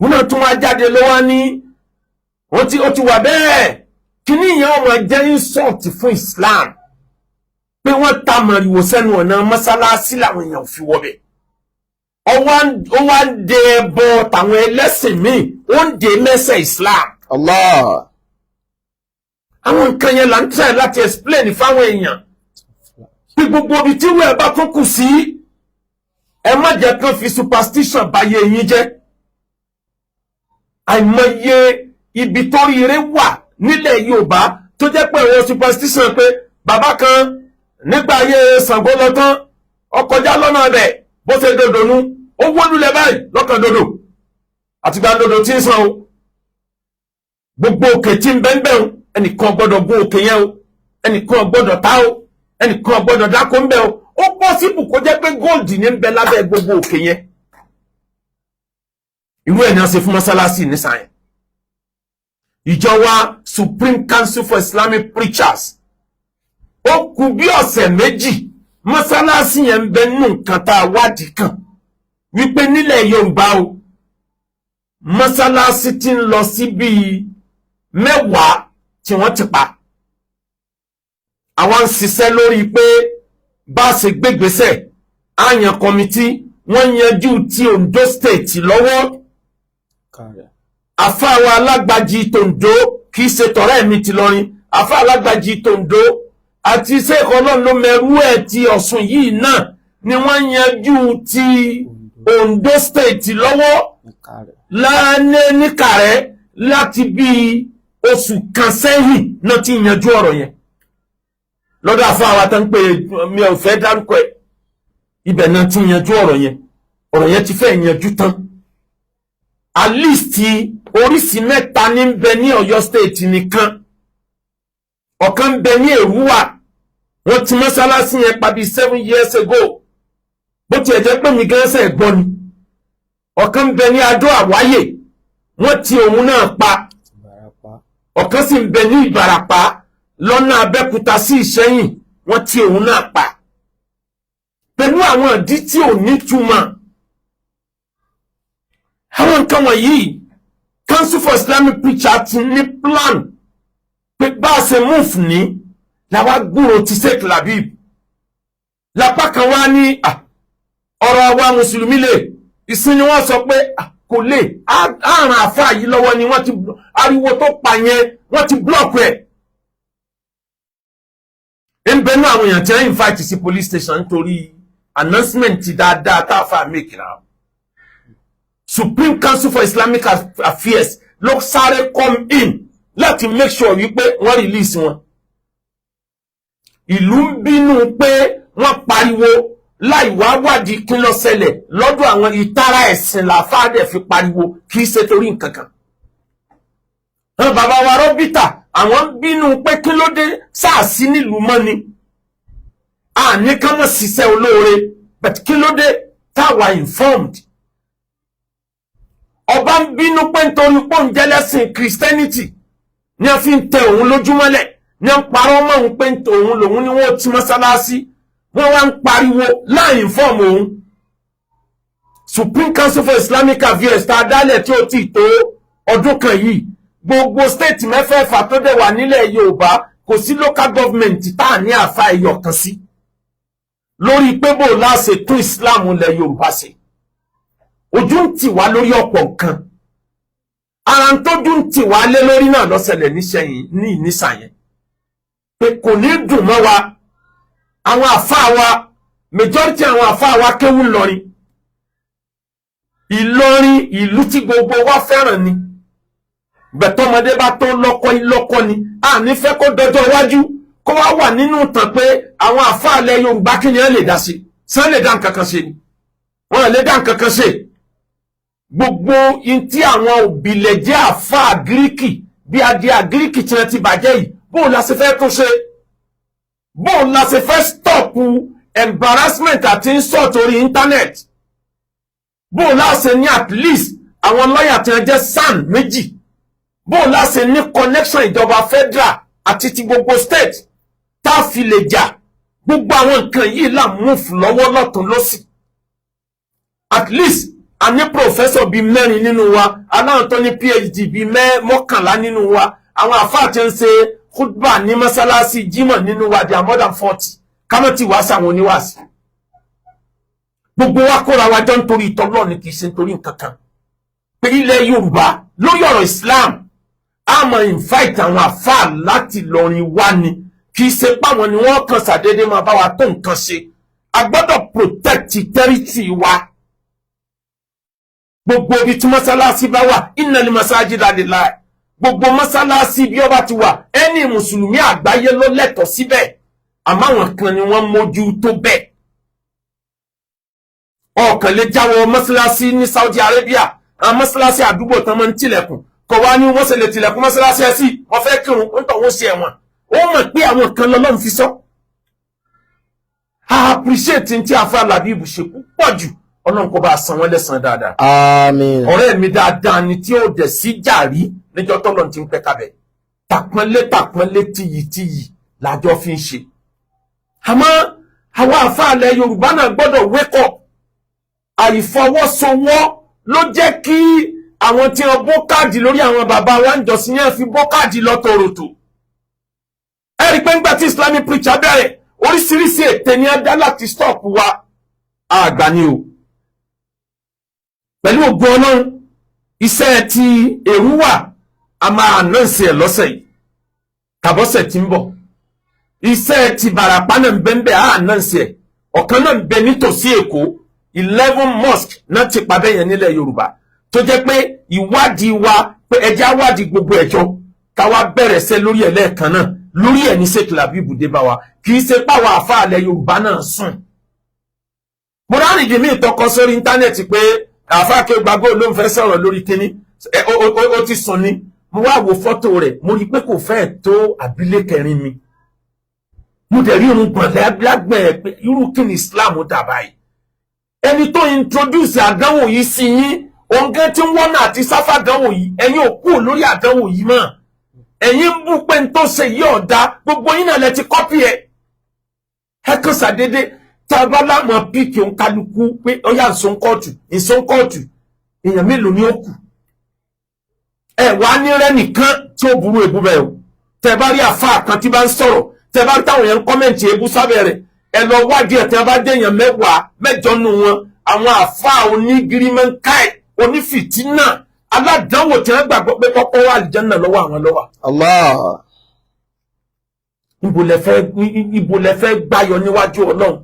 Speaker 3: wọn náà tún wá jáde ló wá ní wọ́n ti ó ti wà bẹ́ẹ̀. Kíní ìyẹn ọmọ jẹ́ insult fún Islam pé wọ́n ta mọ̀rìwò sẹ́nu ọ̀nà mọ́sálásí làwọn èèyàn fi wọbẹ̀. Ó wá ń de ẹbọ tàwọn ẹlẹ́sìn míì, ó ń de mẹ́sẹ̀ Islam.
Speaker 1: Allah.
Speaker 3: Àwọn nǹkan yẹn là ń try láti explain fáwọn èèyàn pé gbogbo ibi tí wọ́n ẹ bá tún kù sí, ẹ má jẹ́ kán fi superstition báyé yín jẹ́. Àìmọye ibi tó rí ire wà nílẹ̀ Yorùbá tó jẹ́ pé àwọn superstition pé bàbá kan nígbà ayé Ṣàngó lọ tán, ó kọjá lọ́nà ibẹ̀, bó ṣe dòdò nu, ó wó lulẹ̀ báyìí lọ́kàn dòdò àtìgbà dòdò tí ń sàn o. Gbogbo òkè tí ń bẹ́ẹ̀ bẹ́ẹ̀ o, ẹnìkan gbọ́dọ̀ gun òkè yẹn o, ẹnìkan gbọ́dọ̀ tá o, ẹnìkan gbọ́dọ̀ dáko ń bẹ o. Ó possible kó jẹ́ pé gold ní ń bẹ lábẹ́ gbogbo òkè yẹn. Irú ẹ̀ ní wọ́n ṣe fún mọ́sálásí nísàyẹn. Ìjọ wa, Supreme Council for Islamic Preachers, ó kù bí ọ̀sẹ̀ 2, mọ́sálásí yẹn ń bẹ nínú nǹkan tá a wádìí kàn wípé nílẹ̀ Yorùbá o, mọ́sálásí ti ń lọ sí bíi 10 tí wọ́n ti pa. Àwọn ń ṣiṣẹ́ lórí pé bá a ṣe gbégbèsè, á yan committee. Wọ́n yanjú ti Ondo State lọ́wọ́. Àfáàwọn alágbàjì tòǹdó, kì í ṣe tọ̀rẹ́ mi ti lọrin, àfáà alágbàjì tòǹdó àti sẹ́ẹ̀kọ́ ọlọ́run ló mẹ́rú ẹ̀ ti Ọ̀ṣun yìí náà ni wọ́n yanjú ti Ondo State lọ́wọ́ láàánú níkàrẹ́. Láti bí oṣù kan sẹ́yìn náà ti yanjú ọ̀rọ̀ yẹn lọ́dọ̀ àfáà wa tó ń pè, mi ò fẹ́ dárúkọ ẹ̀. Ibẹ̀ náà ti yanjú ọ̀rọ̀ yẹn. Ọ̀rọ̀ yẹn ti fẹ́ yanjú tán. At least oríṣìí mẹ́ta ní ń bẹ ní Ọ̀yọ́ State nìkan. Ọ̀kan ń bẹ ní Èrúwà, wọ́n ti mọ́sálásí yẹn pa bíi 7 years ago, bó tiẹ̀ jẹ́ pé mi gan ṣe gbọ́ ni. Ọ̀kan ń bẹ ní Adó Àwáyè, wọ́n ti òun náà pa. Ọ̀kan sì ń bẹ ní Ìbàràpá lọ́nà Abẹ́òkúta sí Ìṣẹ́yìn, wọ́n ti òun náà pa pẹ̀lú àwọn ìdí tí ò nítumọ̀. Àwọn nǹkan wọ̀nyí, Council for Islamic Preacher ti ní plan pé bá a ṣe move ní làwa gbúrò ti Sheikh Labib. Lápá kan wá ní ọ̀rọ̀ àwa mùsùlùmí lè ìsìn ni wọ́n sọ pé kò lè àrùn àfáà yìí lọ́wọ́ ni. Wọ́n ti ariwo tó pa yẹn, wọ́n ti block ẹ̀. Ń bẹnu àwọn èèyàn tí wọ́n invite sí police station nítorí announcement ti dáadáa tá a fà make now. Supreme Council for Islamic Affairs ló sáré come in láti make sure wípé wọ́n release wọn. Ìlú ń bínú pé wọ́n pariwo láì wá wádìí kí ló ṣẹlẹ̀ lọ́dọ̀ àwọn. Ìtara ẹ̀sìn làfáàdẹ̀ fi pariwo, kì í ṣe torí nǹkan kan. Àwọn bàbá wa rọ́bìtà, àwọn ń bínú pé kí ló dé sáàsì nílùú mọ́ ni àní ká mọ̀ ṣiṣẹ́ olóore, but kí ló dé táwa informed. Ọba ń bínú pé nítorí pé òun jẹ́lẹ́sìn Christianity ní a fi ń tẹ òun lójúmọ́lẹ̀, ní a ń parọ́ mọ́ òun pé òun lòun ni wọ́n ti mọ́sálásí, wọ́n wá ń pariwo láì inform òun. Supreme Council for Islamic Affairs tá a dálẹ̀ tí ó ti tó ọdún kan yìí, gbogbo state mẹ́fẹ̀ẹ̀fà tó dẹ̀ wà nílẹ̀ Yorùbá, kò sí local government tá a ní àfa ẹyọ kan sí lórí pé bò láṣẹ tún Islam ilẹ̀ Yorùbá ṣe. Ojú ń tì wá lórí ọ̀pọ̀ nǹkan. Ara ń tójú ń tì wá lé lórí náà lọ́sẹ̀lẹ̀ níṣẹ́yìn ní ìnísà yẹn pé kò ní dùn mọ́ wa. Àwọn àfáà wa, majority àwọn àfáà wa kéwú Ìlọrin. Ìlọrin, ìlú tí gbogbo wa fẹ́ràn ni. Gbẹ̀tọ́mọdé bá tó lọ́kọ́ lọ́kọ́ ni a ní fẹ́ kó dọjọ́ iwájú kó wá wà nínú ìtàn pé àwọn àfáà ilẹ̀ Yorùbá, kí ni ẹ lè dá sí? Sàn lè dá nǹkan kan ṣe ni? Wọ́n lè dá nǹkan kan ṣe. Gbogbo in tí àwọn òbílẹ̀jẹ́ àfáà Gíríkì bí adìẹ Gíríkì tí wọ́n ti bàjẹ́ yìí, bóun la ṣe fẹ́ tún ṣe? Bóun la ṣe fẹ́ stop embarrassment àti insult orí internet? Bóun la ṣe ní at least àwọn lọ́yà tí wọ́n jẹ́ SAN méjì? Bóun la ṣe ní connection ìjọba federal àti ti gbogbo state tá a fi lè jà? Gbogbo àwọn nǹkan yìí là move lọ́wọ́ lọ́tún lọ́sì. At least a ní professor bíi mẹ́rin nínú wa, aláwọn tó ní PhD bíi 11 nínú wa, àwọn àfáà tí ń ṣe khutba ní mọ́sálásí jímọ̀ nínú wa, they are more than 40. Kámọ́ tí wàá sàwọn oníwàásí. Gbogbo wa kóra wa jọ nítorí ìtọ́lọ́ ni, kì í ṣe nítorí nǹkan kan, pé ilẹ̀ Yorùbá lórí ọ̀rọ̀ Islam, a máa invite àwọn àfáà láti lọrin wá ni, kì í ṣe páwọn ni wọ́n kàn ṣàdédé máa bá wa tó nǹkan ṣe. A gbọ́dọ̀ protect territory wa. Gbogbo ibi tí mọ́sálásí bá wà, innal masajida lillah, gbogbo mọ́sálásí bí ó bá ti wà, ẹni mùsùlùmí àgbáyé ló lẹ́tọ̀ọ́ síbẹ̀, àmọ́ àwọn kan ni wọ́n mójú tó bẹ́ẹ̀. Ọ̀kan lè jáwọ́ mọ́sálásí ní Saudi Arabia, àwọn mọ́sálásí àdúgbò tán máa ń tilẹ̀kùn, kọ̀ wá ní wọ́n ṣe lè tilẹ̀kùn mọ́sálásí ẹ̀ sí wọ́n fẹ́ kírun ń tọ̀ wọ́n ṣe ẹ̀wọ̀n. Ó mọ̀ pé àwọn kan lọ́lọ́run fi sọ. I appreciate tí afa Labibu ṣe púpọ̀ jù. Ọlọ́run kó bá san wọ́n lẹ́san dáadáa.
Speaker 1: Àmín.
Speaker 3: Ọ̀rẹ́ mi dáadáa ni tí ó dẹ̀ sí jàrí níjọ́ tọ́lọ́ ti ń pẹ́ kábẹ̀. Tàpọ́nlé tàpọ́nlé, tiyì tiyì làjọ fi ń ṣe. Àmọ́ àwọn àfáàlẹ̀ Yorùbá náà gbọ́dọ̀ wake up. Àìfọwọ́sowọ́ ló jẹ́ kí àwọn tí wọ́n bó káàdì lórí àwọn bàbá wa ń jọsìn yẹn fi bó káàdì lọ tòròtò. Ẹ rí i pé ńgbà tí Islamic preacher bẹ̀rẹ̀, oríṣiríṣi ète ni ẹ dá láti stop wa. Àgbà ni o. Pẹ̀lú ògo Ọlọ́run, iṣẹ́ ti Èrúwà, a máa announce ẹ̀ lọ́sẹ̀ yìí tàbọ́sẹ̀ tí ń bọ̀. Iṣẹ́ ti Bàràpá náà ń bẹ ń bẹ, á announce ẹ̀. Ọ̀kan náà ń bẹ nítòsí Èkó. 11 mosque náà ti pa bẹ́yẹn nílẹ̀ Yorùbá, tó jẹ́ pé ìwádìí wa pé ẹjẹ́ á wádìí gbogbo ẹ̀jọ́ káwa bẹ̀rẹ̀ sẹ́ lórí ẹ̀ lẹ́ẹ̀kan náà. Lórí ẹ̀ ní Sheikh Labeeb dé bá wa. Kì í ṣe páwọn àfáàlẹ̀ Yorùbá náà sùn. Mo rárìndì mí ìtọkọ sórí internet pé àfáà kí gbàgbọ́ ló ń fẹ́ sọ̀rọ̀ lórí kíní, ó ti sùn ni. Mo wá wo fọ́tò rẹ̀, mo rí i pé kò fẹ́ẹ̀ tó àbílẹ̀ kẹrin mi. Mo dẹ̀ rí irun gbọ̀n lágbẹ̀ẹ́ ẹ̀ pé irú kí ni Islam dà báyìí? Ẹni tó introduce àdánwò yìí sí yín, òǹgẹ́ tí ń wọ́nà àti sáfà àdánwò yìí, ẹ̀yin ò kúrò lórí àdánwò yìí mọ́. Ẹ̀yin ń bú pé n tó ṣe yìí ọ̀dà, gbogbo yín náà lẹ ti copy ẹ̀. Ẹ kàn ṣàdédé tá a bá láwọn pick òǹkálukú pé ọyá nsọ́n kóòtù, nsọ́n kóòtù. Èèyàn mélòó ni ó kù? Ẹ wá ní rẹ́ nìkan tí ó burú ebú bẹ́ẹ̀ o. Tẹ bá rí àfáà kan tí bá ń sọ̀rọ̀, tẹ bá rí táwọn èèyàn ń comment ebú sábẹ́ rẹ̀, ẹ lọ wádìí ẹ̀. Tẹ bá dé èèyàn 10, 8 nù wọn, àwọn àfáà onígírímẹ́ńkáì, onífìtínà, aládánwò tí wọ́n gbàgbọ́ pé kọ́kọ́ wà àlìjánnà lọ́wọ́ àwọn lọ́wọ́.
Speaker 1: Allah.
Speaker 3: Ibo lẹ fẹ́ gbáyọ níwájú Ọlọ́run?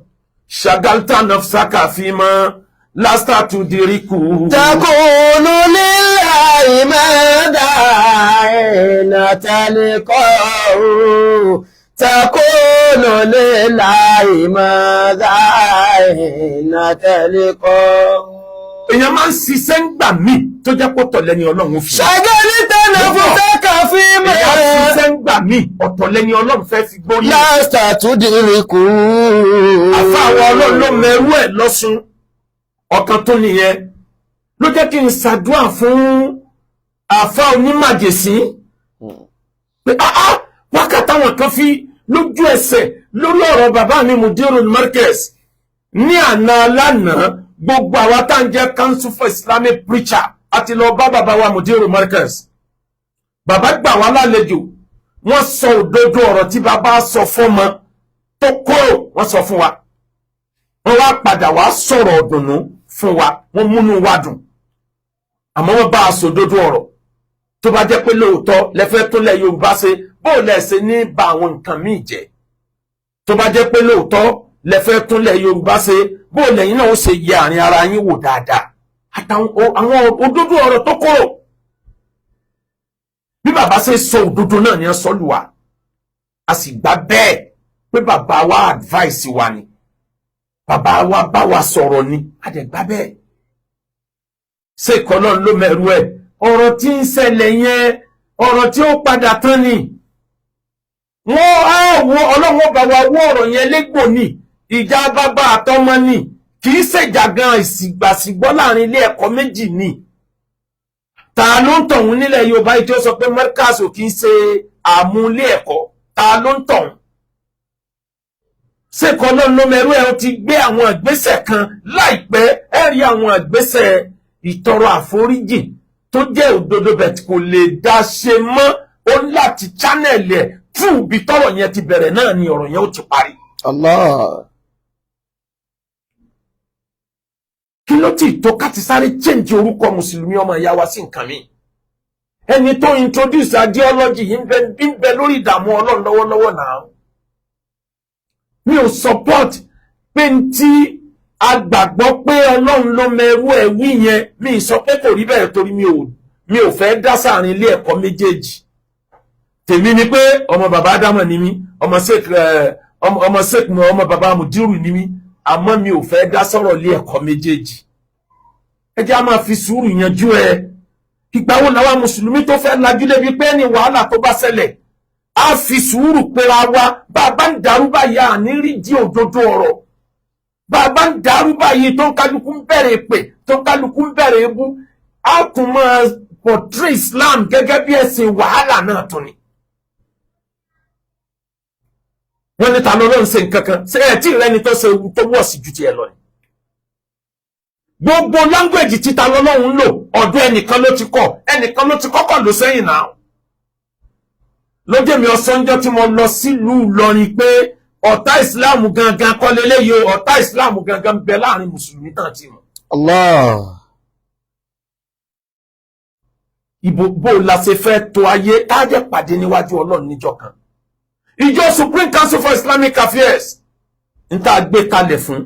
Speaker 3: شغلت نفسك فيما لست تدرك.
Speaker 1: تقول لله ماذا حين تلقاه، تقول لله ماذا حين تلقاه.
Speaker 3: Èèyàn máa ń ṣiṣẹ́ ń gbà míì tó jẹ́ pé ọ̀tọ̀ lẹ́ni Ọlọ́run fi.
Speaker 1: شغلت نفسك فيما
Speaker 3: Èèyàn ṣiṣẹ́ ń gbà míì, ọ̀tọ̀ lẹ́ni Ọlọ́run fẹ́ fi gbórí.
Speaker 1: لست تدرك.
Speaker 3: Àfa àwọn Ọlọ́run ló mẹrú ẹ̀ lọ́sùn. Ọ̀kan tó nìyẹn ló jẹ́ kí n ṣàdúrà fún àfa onímàjèsín pé áá wákàtí àwọn kan fi lójú ẹsẹ̀ lórí ọ̀rọ̀ bàbá mi Mudirul Markaz ní àná alánàá. Gbogbo àwa tá ń jẹ́ Council for Islamic Preacher àti lọ bá bàbá wa Mudirul Markaz. Bàbá gbà wá lálejò, wọ́n sọ òdodo ọ̀rọ̀ tí bàbá sọ fọ́mọ tó kóró. Wọ́n sọ fún wa, wọ́n wá padà wá sọ̀rọ̀ ọ̀dùnnú fún wa, wọ́n múnú wa dùn, àmọ́ wọ́n bá a sọ òdodo ọ̀rọ̀. Tó bá jẹ́ pé lóòótọ́ lẹ́fẹ́ tó lẹ̀ Yorùbá ṣe, bó lẹ̀ ṣe ní ba àwọn nǹkan míì jẹ́? Tó bá jẹ́ pé lóòótọ́ lẹ́fẹ́ tó lẹ̀ Yorùbá ṣe, bó lẹ́yìn náà ó ṣe yẹ àárín ara yín wò dáadáa? Àtàwọn àwọn òdodo ọ̀rọ̀ tó kóró, bí bàbá ṣe sọ òdodo náà ni wọ́n sọ lù wá, a sì gbà bẹ́ẹ̀ pé bàbá wa advice wa ni, bàbá wa bá wa sọ̀rọ̀ ni, a dẹ̀ gbà bẹ́ẹ̀. Ṣé ìkọlọ́ ló mẹ́rù ẹ̀? Ọ̀rọ̀ tí ń ṣẹlẹ̀ yẹn, ọ̀rọ̀ tí ó padà tán ni. Wọ́n á wo Ọlọ́run ọba wa wọ́ ọ̀rọ̀ yẹn légbò ní ìjà bàbá àtọmọ ni, kì í ṣèjà gan, ìsìgbàsígbọ́ láàrin ilé ẹ̀kọ́ méjì ni. Ta ló ń tọ̀hún nílẹ̀ Yorùbá yìí tí ó sọ pé Markaz ò kì í ṣe àmú ilé ẹ̀kọ́? Ta ló ń tọ̀hún? Ṣé kọ́lọ́ ló mẹ́rú ẹ̀? Ó ti gbé àwọn ìgbésẹ̀ kan láìpẹ́. Ẹ rí àwọn ìgbésẹ̀ ìtọrọ àforíjì tó jẹ́ òdodo bẹ̀ tí kò lè dá ṣe mọ́. Ó ní láti channel ẹ̀ fún ibi tọ́rọ̀ yẹn ti bẹ̀rẹ̀ náà ni ọ̀rọ̀ yẹn ó ti parí.
Speaker 1: Allah.
Speaker 3: Kí ló ti tó ká ti sáré change orúkọ mùsùlùmí ọmọ ìyá wa sí nǹkan mi? Ẹni tó introduce ideology yìí ń bẹ lórí ìdààmú Ọlọ́run lọ́wọ́lọ́wọ́ náà. Mi ò support pé n tí a gbàgbọ́ pé Ọlọ́run ló mẹrú ẹ̀ wí yẹn, mi ì sọ pé kò rí bẹ́ẹ̀, torí mi ò fẹ́ dá sáàrin ilé ẹ̀kọ́ méjèèjì. Tèmi ni pé ọmọ bàbá Ádámọ̀ ni mí, ọmọ sèk ẹ ọmọ sèk mọ, ọmọ bàbá Mùdírù ni mí, àmọ́ mi ò fẹ́ dá sọ̀rọ̀ ilé ẹ̀kọ́ méjèèjì. Ẹ jẹ́ á máa fi sùúrù yanjú ẹ. Ìgbà wo làwa mùsùlùmí tó fẹ́ lajú lébi pé ní wàhálà tó bá ṣẹlẹ̀, á fi sùúrù pera wa? Bá a bá ń darú báyìí, àní rí di òdodo ọ̀rọ̀. Bá a bá ń darú báyìí, tó ń kálukú ń bẹ̀rẹ̀ èpè, tó ń kálukú ń bẹ̀rẹ̀ ebú, á tún máa portray Islam gẹ́gẹ́ bí ẹ̀sìn wàhálà náà tún ni. Wọ́n ní ta ló ló ń ṣe nǹkan kan? Ṣé ẹ̀ tí ìrẹ́ni tó ṣe tó wọ̀ sí ju tiẹ̀ lọ ni? Gbogbo language títa lọ́lọ́run lò, ọ̀dọ̀ ẹnìkan ló ti kọ́, ẹnìkan ló ti kọ́kọ́ lò sẹ́yìn náà. Lójé mi ọ̀sánjọ́ tí mo lọ sílùú Ìlọrin pé ọ̀tá ìsìláàmù gangan kọ́ leléyìí o, ọ̀tá ìsìláàmù gangan ń bẹ láàrin mùsùlùmí tàn tí mọ̀.
Speaker 1: Allah.
Speaker 3: Ibo bó la ṣe fẹ́ tó ayé tájẹ́ pàdé níwájú Ọlọ́run níjọ́ kan? Ìjọ Supreme Council for Islamic Affairs ń tá a gbé kalẹ̀ fún,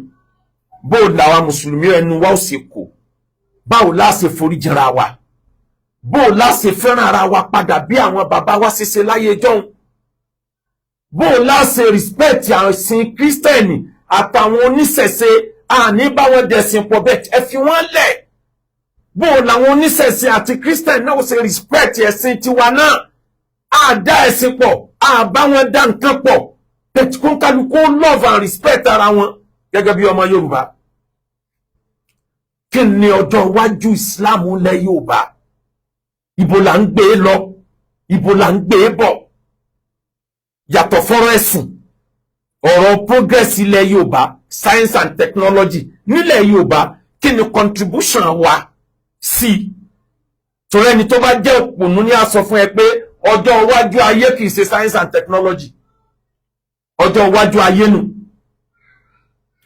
Speaker 3: bó làwa mùsùlùmí ẹnu wa ó sì kò, báwo la ṣe foríjìnra wa, bó la ṣe fẹ́ràn ara wa padà bí àwọn bàbá wa ṣe ṣe láyé jọ́hún, bó la ṣe respect àsìn kírísítẹ̀nì àtàwọn oníṣẹ̀ṣe, àní báwọn dẹ̀sìn pọ̀ bẹ́ẹ̀, ẹ fi wọ́n lẹ̀, bó làwọn oníṣẹ̀ṣe àti kírísítẹ̀nì náà ṣe respect ẹ̀sìn tiwa náà. Á dá ẹ̀sìn pọ̀, á bá wọn dá nǹkan pọ̀ bẹ́ẹ̀, kó kálukú love and respect ara wọn gẹ́gẹ́ bí ọmọ Yorùbá. Kí ni ọjọ́ iwájú Islam lẹ Yorùbá? Ibo là ń gbé lọ? Ibo là ń gbé bọ̀? Yàtọ̀ fọ́rọ̀ ẹ̀sìn, ọ̀rọ̀ progress ilẹ̀ Yorùbá, science and technology nílẹ̀ Yorùbá, kí ni contribution wa sí Sí i, torí ẹni tó bá jẹ́ òpònú ní á sọ fún ẹ pé ọjọ́ iwájú ayé kì í ṣe science and technology. Ọjọ́ iwájú ayé nù.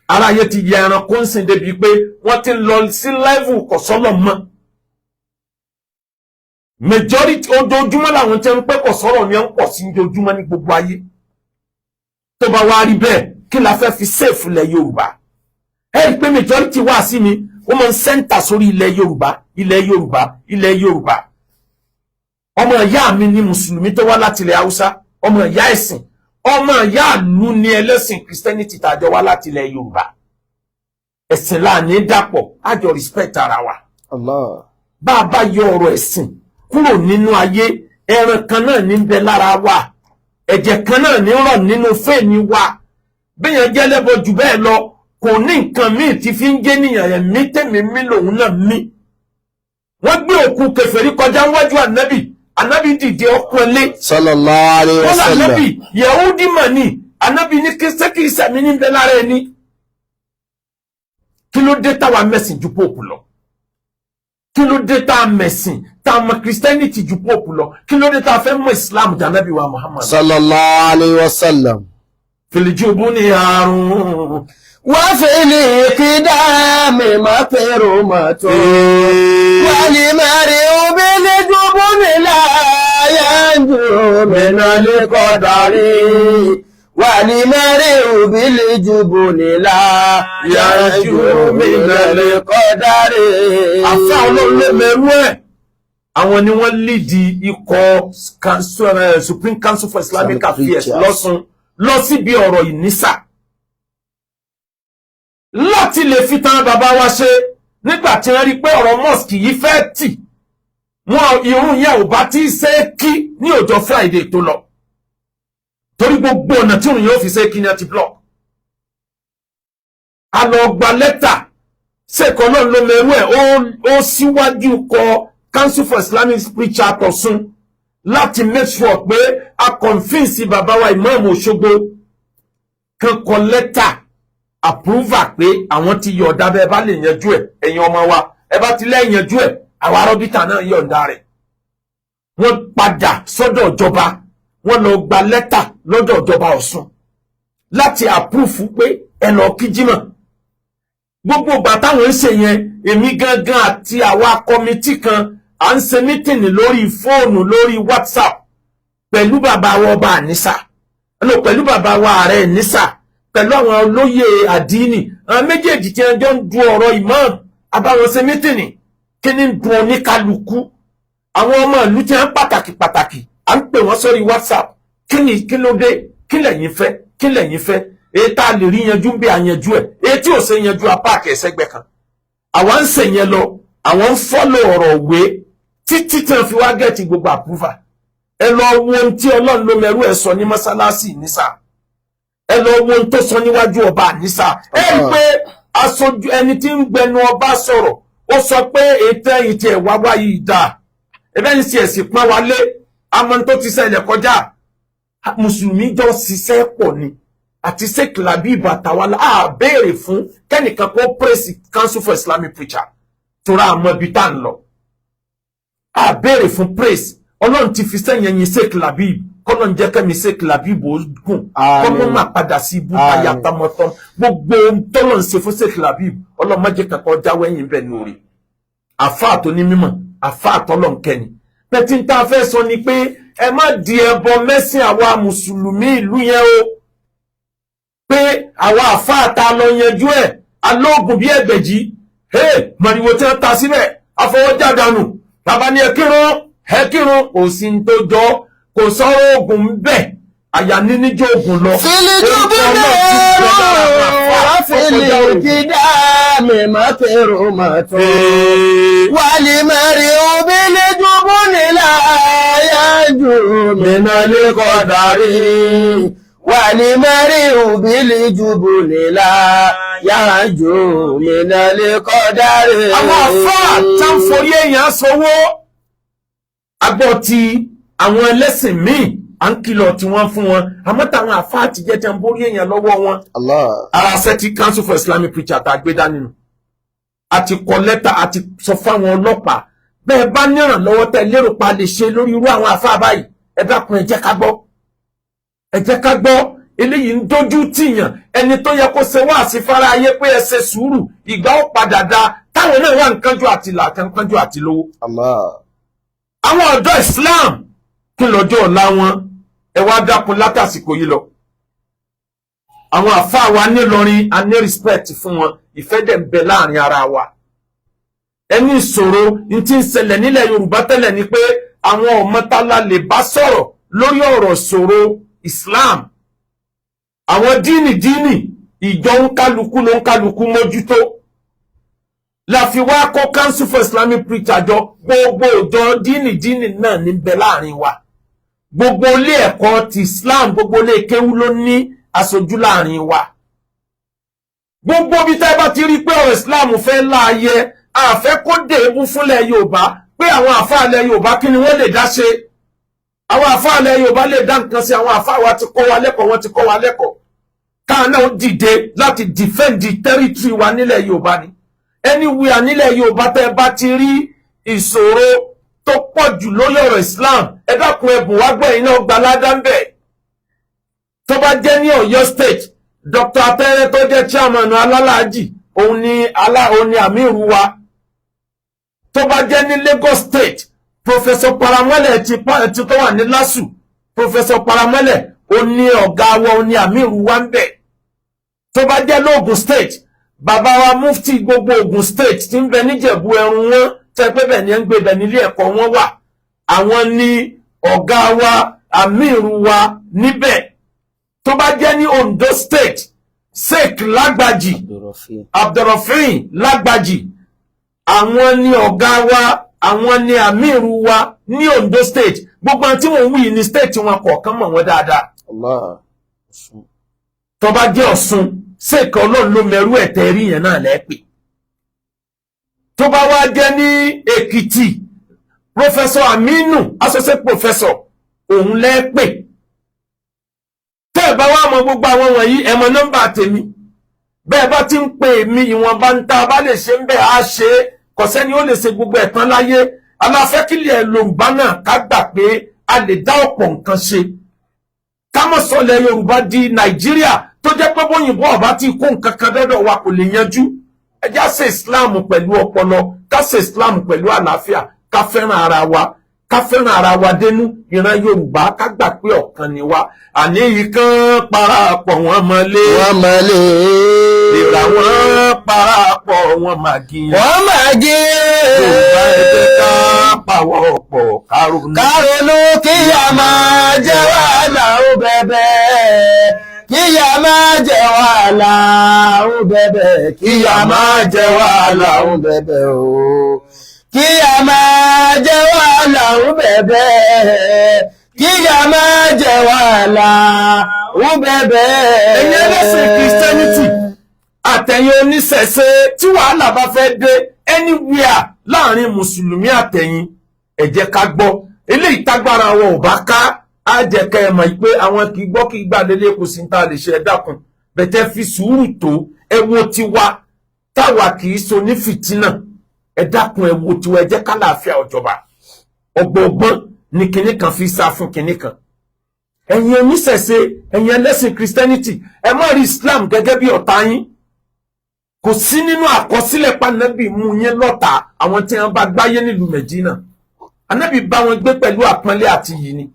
Speaker 3: Ara ayé ti yẹ ẹranko ń sìn débi pé wọ́n ti ń lọ sí level kọ̀sọ́lọ̀ mọ́. Majority, ojoojúmọ́ làwọn tẹ́ ń pẹ́ kọ̀sọ́rọ̀ ni ó ń pọ̀ sí ojoojúmọ́ ní gbogbo ayé. Tó bá wá rí bẹ́ẹ̀, kí la fẹ́ fi save ilẹ̀ Yorùbá? Ẹ rí i pé majority wá sí mi, ó máa ń center sórí ilẹ̀ Yorùbá, ilẹ̀ Yorùbá, ilẹ̀ Yorùbá. Ọmọ ìyá mi ní mùsùlùmí tó wá láti ilẹ̀ Haúsá, ọmọ ìyá ẹ̀sìn, ọmọ ìyá ìlú ní ẹlẹ́sìn Christianity tàjọ wá láti ilẹ̀ Yorùbá. Ẹ̀sìn láàní dàpọ̀, àjọ respect ara wa.
Speaker 1: Allah.
Speaker 3: Bá a bá yọ ọ̀rọ̀ ẹ̀sìn kúrò nínú ayé, ẹran kan náà ní bẹ lára wa, ẹ̀jẹ̀ kan náà ní rọ̀ nínú vein wa. Bẹ́yẹn jẹ́ lẹ́bọ jù bẹ́ẹ̀ lọ, kò ní nǹkan míì tí fi ń jẹ́ níyàn. Ẹ̀mí tẹ̀mí mí lòun náà mí. Wọ́n gbé òkú kèfèrí kọjá wájú ànábì. Ànábì dìde ọkùnrin lé.
Speaker 1: Sallallahu alayhi wa
Speaker 3: Wọ́n
Speaker 1: sallam.
Speaker 3: Ànábì Yahudi mà ní. Ànábì ní kí sẹ́mi ní bẹ lára ẹni. Kí ló dé táwa mẹ́sìn ju pope lọ? Kí ló dé tá a mẹ̀sìn, tá a mọ Christianity ju pope lọ? Kí ló dé tá a fẹ́ mọ Islam jù ànábì wa Muhammad?
Speaker 1: Sallallahu alayhi wa sallam.
Speaker 3: في الجبن àrùn.
Speaker 1: وفي الإقدام مكرمة والمرء بالجبن لا ينجو من القدر والمرء بالجبن لا ينجو من القدر.
Speaker 3: Àfa Ọlọ́run ló mẹ́rú ẹ̀. Àwọn ni wọ́n lead ikọ̀ Supreme Council for Islamic
Speaker 1: Islamic
Speaker 3: Affairs
Speaker 1: Preachers.
Speaker 3: lọ́sùn lọ síbi ọ̀rọ̀ ìnísà láti lè fi tán bàbá wa ṣe. Nígbà tí wọ́n rí pé ọ̀rọ̀ mosque yìí fẹ́ tì wọn, irun yẹn ò bá tí í ṣe é kí ní ọjọ́ Friday tó lọ, torí gbogbo ọ̀nà tí òun yóò fi ṣe é kí ni a ti block. A lọ gba lẹ́tà ṣèkọ́ náà ló mẹ́rú ẹ̀. Ó síwájú kọ Council for Islamic Preacher tọ̀sùn láti make sure pé a convince bàbá wa Ìmáàmù Òṣogbo kan kọ lẹ́tà approval pé àwọn ti yọ̀ọ̀dá bẹ́ẹ̀ bá lè yanjú ẹ̀. Ẹ̀yin ọmọ wa, ẹ bá ti lẹ́yìn yanjú ẹ̀, àwọn arọ́bítà náà yọ̀ǹda rẹ̀. Wọ́n padà sọ́dọ̀ ìjọba, wọ́n lọ gba lẹ́tà lọ́dọ̀ ìjọba Ọ̀ṣun láti approve pé ẹ lọ kí jímọ̀. Gbogbo ìgbà táwọn ń ṣe yẹn, èmi gangan àti àwa committee kan à ń ṣe meeting lórí fóònù, lórí WhatsApp, pẹ̀lú bàbá wa ọba ànísà, no, pẹ̀lú bàbá wa ààrẹ ànísà, pẹ̀lú àwọn olóyè àdínì, àwọn méjèèjì tí wọ́n jọ ń du ọ̀rọ̀ imam. Àbáwọn ṣe meeting. Kí ni ń dun oníkálukú? Àwọn ọmọ ìlú tí wọ́n pàtàkì pàtàkì, à ń pè wọ́n sórí WhatsApp. Kí ni, kí ló dé? Kí lẹ̀yin fẹ́? Kí lẹ̀yin fẹ́? Èyí tá a lè rí yanjú ń bí àyanjú ẹ̀, èyí tí ò ṣe yanjú, apá àkẹsẹ́gbẹ́ kan. Àwa ń ṣe yẹn lọ, àwọn ń follow ọ̀rọ̀ òwe títí tí wọ́n fi wá get gbogbo approval. Ẹ lọ wo ohun tí Ọlọ́run ló mẹrú ẹ̀ sọ ní mọ́sálásì nísà. Ẹ lọ wo ohun tó sọ níwájú ọba nísà. Ẹ rí i pé aṣojú ẹni tí ń gbẹnu ọba sọ̀rọ̀, ó sọ pé ètò ẹ̀yìn tí ẹ̀ wá wá yìí dáa, ẹbẹ́ ní sí ẹ̀sìn pọ́n wa lé amọ̀ tó ti ṣẹlẹ̀ kọjá. Mùsùlùmí jọ ṣiṣẹ́ pọ̀ ni àti Sheikh Labib àtàwọn á béèrè fún kẹ́nìkan kó praise Council for Islamic Preacher tóra àmọ́ ibi tá à ń lọ. Á béèrè fún praise. Ọlọ́run ti fi sẹ́yìn ẹyin Sheikh Labib, kọ́nà ń jẹ́ kẹ́mi Sheikh Labib ó gùn, kọ́mọ́ máa padà sí ibú táyà tamọ́tọ́. Gbogbo tọ́lọ̀ ń ṣe fún Sheikh Labib, Ọlọ́run má jẹ́ kankan jáwọ́ ẹ̀yìn bẹ́ẹ̀ ní orí àfáà tó ní mímọ̀, àfáà tọ́lọ̀ ń kẹ́ni. Pẹ̀tí tá a fẹ́ sọ ni pé ẹ má di ẹbọ mẹ́sìn àwa mùsùlùmí ìlú yẹn o, pé àwa àfáà ta lọ yanjú ẹ̀, alóògùn bí ẹgbẹ̀jì mọ̀rìwò tí wọ́n ta síbẹ̀ afọwọ́jádànù. Bàbá ní ẹ kírun, ẹ kírun, kò sí ní tó jọ, kò sọ̀rọ̀ oògùn ń bẹ̀, àyà níníjó oògùn lọ.
Speaker 1: في الجبن وفي الإقدام مكرمة والمرء بالجبن لا ينجو من القدر والمرء بالجبن لا ينجو من القدر.
Speaker 3: Àwọn àfáà tá ń forí èèyàn sọwọ́ agbọ́ ti àwọn ẹlẹ́sìn míì, à ń kìlọ̀ tí wọ́n fún wọn, àmọ́ táwọn àfáà ti jẹ́ tí wọ́n borí èèyàn lọ́wọ́ wọn.
Speaker 1: Allah.
Speaker 3: Ara ṣẹ́ tí Council for Islamic Preacher tá a gbé dání nù. Àti kọ lẹ́tà, àti sọ fáwọn ọlọ́pàá. Bẹ́ẹ̀ bá nírànlọ́wọ́ tẹ́ lérò pa lè ṣe lórí irú àwọn àfáà báyìí, ẹ dákun, ẹ jẹ́ ká gbọ́, ẹ jẹ́ ká gbọ́. Eléyìí ń dojú tìyàn. Ẹni tó yẹ kó ṣe wá sí fara ayé pé ẹ ṣe sùúrù, ìgbà ó padà da, táwọn náà wà nǹkanjú àti là, nǹkanjú àti lówó.
Speaker 1: Allah.
Speaker 3: Àwọn ọ̀dọ́ Islam, kí lọ́jọ́ ọ̀la wọn? Ẹ wá dákun, látàsìkò yìí lọ, àwọn àfáà wa nílọrin, a ní respect fún wọn, ìfẹ́ dẹ̀ ń bẹ láàrin ara wa. Ẹni ìṣòro n ti ń ṣẹlẹ̀ nílẹ̀ Yorùbá tẹ́lẹ̀ ni pé àwọn ọmọtálá lè bá sọ̀rọ̀ lórí ọ̀rọ̀ ṣòro Islam. Àwọn díìnì díìnì, ìjọ ń kálukú ló ń kálukú mójútó. La fi wá kó Council for Islamic Preacher jọ. Gbogbo ìjọ díìnì díìnì náà ní bẹ láàrin wa. Gbogbo ilé ẹ̀kọ́ ti Islam, gbogbo ilé kéwú ló ní aṣojú láàrin wa. Gbogbo bí tá ẹ bá ti rí pé ọ̀rọ̀ Islam fẹ́ láàyè, àfẹ́ kó dèébú fúnlẹ̀ Yorùbá pé àwọn àfáàlẹ̀ Yorùbá, kí ni wọ́n lè dá ṣe? Àwọn àfáàlẹ̀ Yorùbá lè dá nǹkan sí. Àwọn àfáà wa ti kọ́ wa lẹ́kọ̀ọ́, wọ́n ti kọ́ wa lẹ́kọ̀ọ́. Káà náà dìde láti defend the territory wa nílẹ̀ Yorùbá ni. Anywhere nílẹ̀ Yorùbá tẹ́ ẹ bá ti rí ìṣòro tó pọ̀ jù lórí ọ̀rọ̀ Islam, ẹ dákun, ẹ̀bùn wá gbọ́, ẹ̀yin náà gba ládá ń bẹ̀. Tó bá jẹ́ ní Ọ̀yọ́ State, Dr. Atẹ́rẹ́ tó jẹ́ chairman alálàájì, òun ni alá, òun ni àmírù wa. Tó bá jẹ́ ní Lagos State, Professor Paramọ́lẹ̀ ti tó wà ní LASU, Professor Paramọ́lẹ̀, òun ni ọ̀gá wa, òun ni àmírù wa ń bẹ̀. Tó bá jẹ́ lóògùn State, bàbá wa mufti gbogbo Ògùn State tí ń bẹ níjẹ̀bú ẹrun wọn, tẹ́ pé bẹ̀ ni ẹ ń gbé bẹ̀ nílé ẹ̀kọ́ wọn wà, àwọn ni ọ̀gá wa, àmírù wa níbẹ̀. Tó bá jẹ́ ní Ondo State, Sheikh Lágbàjì, Abdulrafin Lágbàjì, àwọn ni ọ̀gá wa, àwọn ni àmírù wa ní Ondo State. Gbogbo àwọn tí wọ́n ń wí ní state wọn kọ̀ọ̀kan mọ̀ wọ́n dáadáa.
Speaker 1: Allah.
Speaker 3: Tó bá jẹ́ Ọ̀ṣun, Sheikh Ọlọ́run ló mẹ́rú ẹ̀tẹ́ rí yẹn náà lẹ́pẹ́. Tó bá wá jẹ́ ní Èkìtì, Professor Aminu, associate professor, òun lẹ́pẹ́. Tẹ́ ẹ̀ bá wá mọ gbogbo àwọn wọ̀nyí, ẹ mọ nọ́mbà tèmi. Bẹ́ẹ̀ bá ti ń pè mí, ìwọ̀nba ń tá a bá lè ṣe ń bẹ̀ á ṣe é. Kò sẹ́ni ó lè ṣe gbogbo ẹ̀ tán láyé. Aláfẹ́kílẹ̀ Yorùbá náà, ká gbà pé a lè dá ọ̀pọ̀ nǹkan ṣe. Ká mọ̀ sọlẹ̀ Yorùbá di Nàìjíríà tó jẹ́ pé bóyìnbó ọba tí kó nǹkan kan dọ́dọ̀ wa, kò lè yanjú. Ẹ já ṣe Islam pẹ̀lú ọpọlọ, ká ṣe Islam pẹ̀lú àlàáfíà, ká fẹ́ràn ara wa, ká fẹ́ràn ara wa dénú. Ìran Yorùbá, ká gbà pé ọ̀kan ni wa. Àní ikán parapọ̀ wọn mọ́lé.
Speaker 1: Wọ́n máa lè.
Speaker 3: Ìrà wọn parapọ̀ wọn màgìyàn.
Speaker 1: Wọ́n máa gé.
Speaker 3: Yorùbá, ẹ jẹ́ ká pàwọ́ pọ̀ ká ronú.
Speaker 1: Kárọ̀lú kíyà máa jẹ́ wàhálà ó bẹ̀bẹ̀. Kíyà máa jẹ́ wàhálà ó bẹ̀bẹ̀. Kíyà máa jẹ́ wàhálà ó bẹ̀bẹ̀ o. Kíyà máa jẹ́ wàhálà ó bẹ̀bẹ̀. Kíyà máa jẹ́ wàhálà ó bẹ̀bẹ̀.
Speaker 3: Ẹ̀yin ẹlẹ́sìn Christianity àtẹ̀yin oníṣẹ̀ṣe, tí wàhálà bá fẹ́ dé anywhere láàrin mùsùlùmí àtẹ̀yin, ẹ jẹ́ ká gbọ́. Eléyìí tágbára wọn ò bá ká, á jẹ́ ká ẹ mọ̀ pé àwọn kì í gbọ́, kì í gbà lélẹ̀, kò sí ní ta lè ṣe. Ẹ dákun, bẹ̀tẹ̀ fi sùúrù tó. Ẹ wo tiwa, táwa kì í so ní fìtínà. Ẹ dákun, ẹ wo tiwa, ẹ jẹ́ kálàáfíà ọ̀jọba. Ọgbọ̀ngbọ́n ni kinní kan fi sá fún kinní kan. Ẹ̀yin oníṣẹ̀ṣe, ẹ̀yin ẹlẹ́sìn Christianity, ẹ má rí Islam gẹ́gẹ́ bí ọ̀tá yín. Kò sí nínú àkọsílẹ̀ pànàbì mú yín lọ́tà. Àwọn tí wọ́n bá gbáyé nílùú Mẹ̀dínà, ànábì bá wọn gbé pẹ̀lú àpọ́nlé àti yìí ni.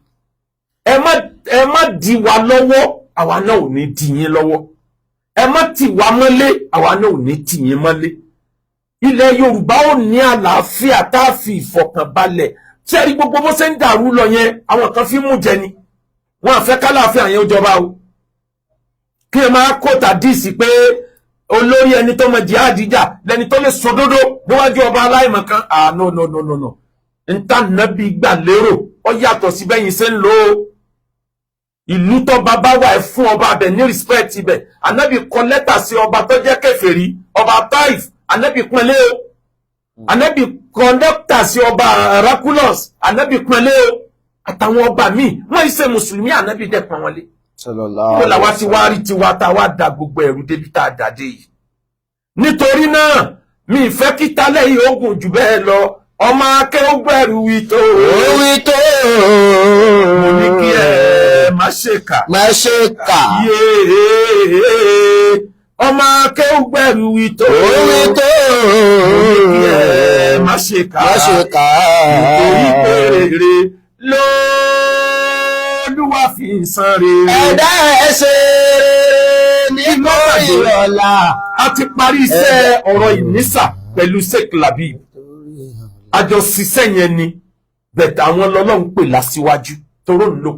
Speaker 3: Ẹ má di wa lọ́wọ́, àwa náà ò ní di yín lọ́wọ́. Ẹ má tì wá mọ́lé, àwa náà ò ní tì yín mọ́lé. Ilẹ̀ Yorùbá ò ní àlàáfíà tá a fi ìfọ̀kànbalẹ̀. Tí ẹ rí gbogbo bó ṣe ń dàrú lọ yẹn, àwọn kan fi mú jẹ ni. Wọn àfẹ́ kálàáfíà yẹn ó jọba o. Kí ẹ máa kó tàdíìsì pé olórí ẹni tó mọ jihad jà lẹni tó lè sòdodo níwájú ọba aláìmọ̀kan. Ah, no, no, no, no, no. Níta nàbí gbà lérò ó yàtọ̀ sí bẹ́yìn ṣe ń lò ó. Ìlú tó bàbá wà, ẹ fún ọba abẹ ní respect ibẹ̀. Ànábì kọ lẹ́tà sí ọba tó jẹ́ kèfèrí, ọba Taif, ànábì pọ́nlé o. Ànábì kọ lẹ́tà sí ọba Heraclius, ànábì pọ́nlé o. Àtàwọn ọba míì wọ́n ṣe mùsùlùmí, ànábì dẹ̀ pọ́n wọn lé.
Speaker 1: Sallallahu
Speaker 3: Kó làwa ti wá rí tiwa tá a wá da gbogbo ẹ̀rù débi tá a dà dé yìí? Nítorí náà, Mi ìfẹ́ kí talẹ́ yìí ó gùn jù bẹ́ẹ̀ lọ. Ọmọ akéwògbẹ̀rù wí tó.
Speaker 1: Orí tó.
Speaker 3: Mo ní kí ẹ má ṣèkà.
Speaker 1: Má ṣe kà.
Speaker 3: Yéé, ọmọ akéwògbẹ̀rù wí tó.
Speaker 1: Orí tó.
Speaker 3: Mo ní kí ẹ má ṣèkà.
Speaker 1: Má ṣe kà.
Speaker 3: Nítorí pé rere lÓlúwa fi ń san rere.
Speaker 1: Ẹ̀dá ẹ̀ ṣe rere nítorí ọ̀la.
Speaker 3: A ti parí iṣẹ́ ọ̀rọ̀ ìnísà pẹ̀lú Sheikh Labib. Àjọ ṣiṣẹ́ yẹn ni bẹ̀tẹ̀ àwọn lọ́lọ́run pè lásìwájú toró ló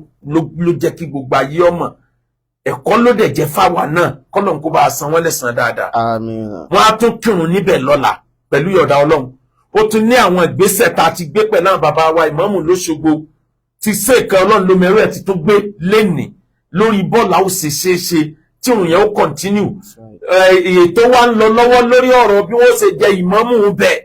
Speaker 3: jẹ́ kí gbogbo ayé ọmọ ẹ̀kọ́ ló dẹ̀ jẹ́ fáwa náà, kọ́lọ́n kó bá a san wọ́n lẹ́san dáadáa.
Speaker 1: Àmín.
Speaker 3: Wọ́n á tún kírun níbẹ̀ lọ́la pẹ̀lú ìyọ̀dá Ọlọ́run. Ó tún ní àwọn ìgbésẹ̀ tá a ti gbé pẹ̀lú àwọn bàbá wa ìmáàmù lÓṣogbo ti ṣèkà. Ọlọ́run ló mẹ́rù ẹ̀ ti tó gbé lénìí lórí bọ́ọ̀lù àwọn ṣe ṣe ṣe tí òun yẹn ó continue. Ètò wa ń lọ lọ́wọ́ lórí ọ̀rọ̀ bí wọ́n ṣe jẹ ìmáàmù bẹ̀.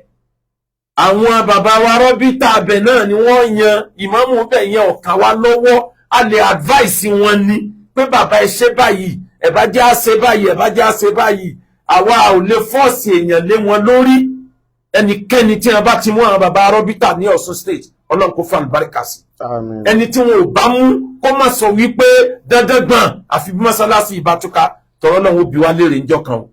Speaker 3: Àwọn bàbá wa rọ́bítà abẹ náà ni wọ́n yan ìmáàmù bẹ̀ yẹn. Ọ̀kan wa lọ́wọ́, a lè advice wọn ni pé, bàbá, ẹ ṣe báyìí, ẹ bá jẹ́ àṣẹ báyìí, ẹ bá jẹ́ àṣẹ báyìí. Àwa ò lè force èèyàn lé wọn lórí. Ẹnikẹ́ni tí wọn bá ti mú àwọn bàbá rọ́bítà ní Ọ̀ṣun State, Ọlọ́run kó fún àlùbáríkà sí.
Speaker 1: Àmín.
Speaker 3: Ẹni tí wọn ò bá mú, kó má sọ wípé dandan gbọ̀n àfi bí mọ́sálásí ìbátúká tọ̀rọ̀ náà, ó bí wá léèrè ńjọ́ kan o.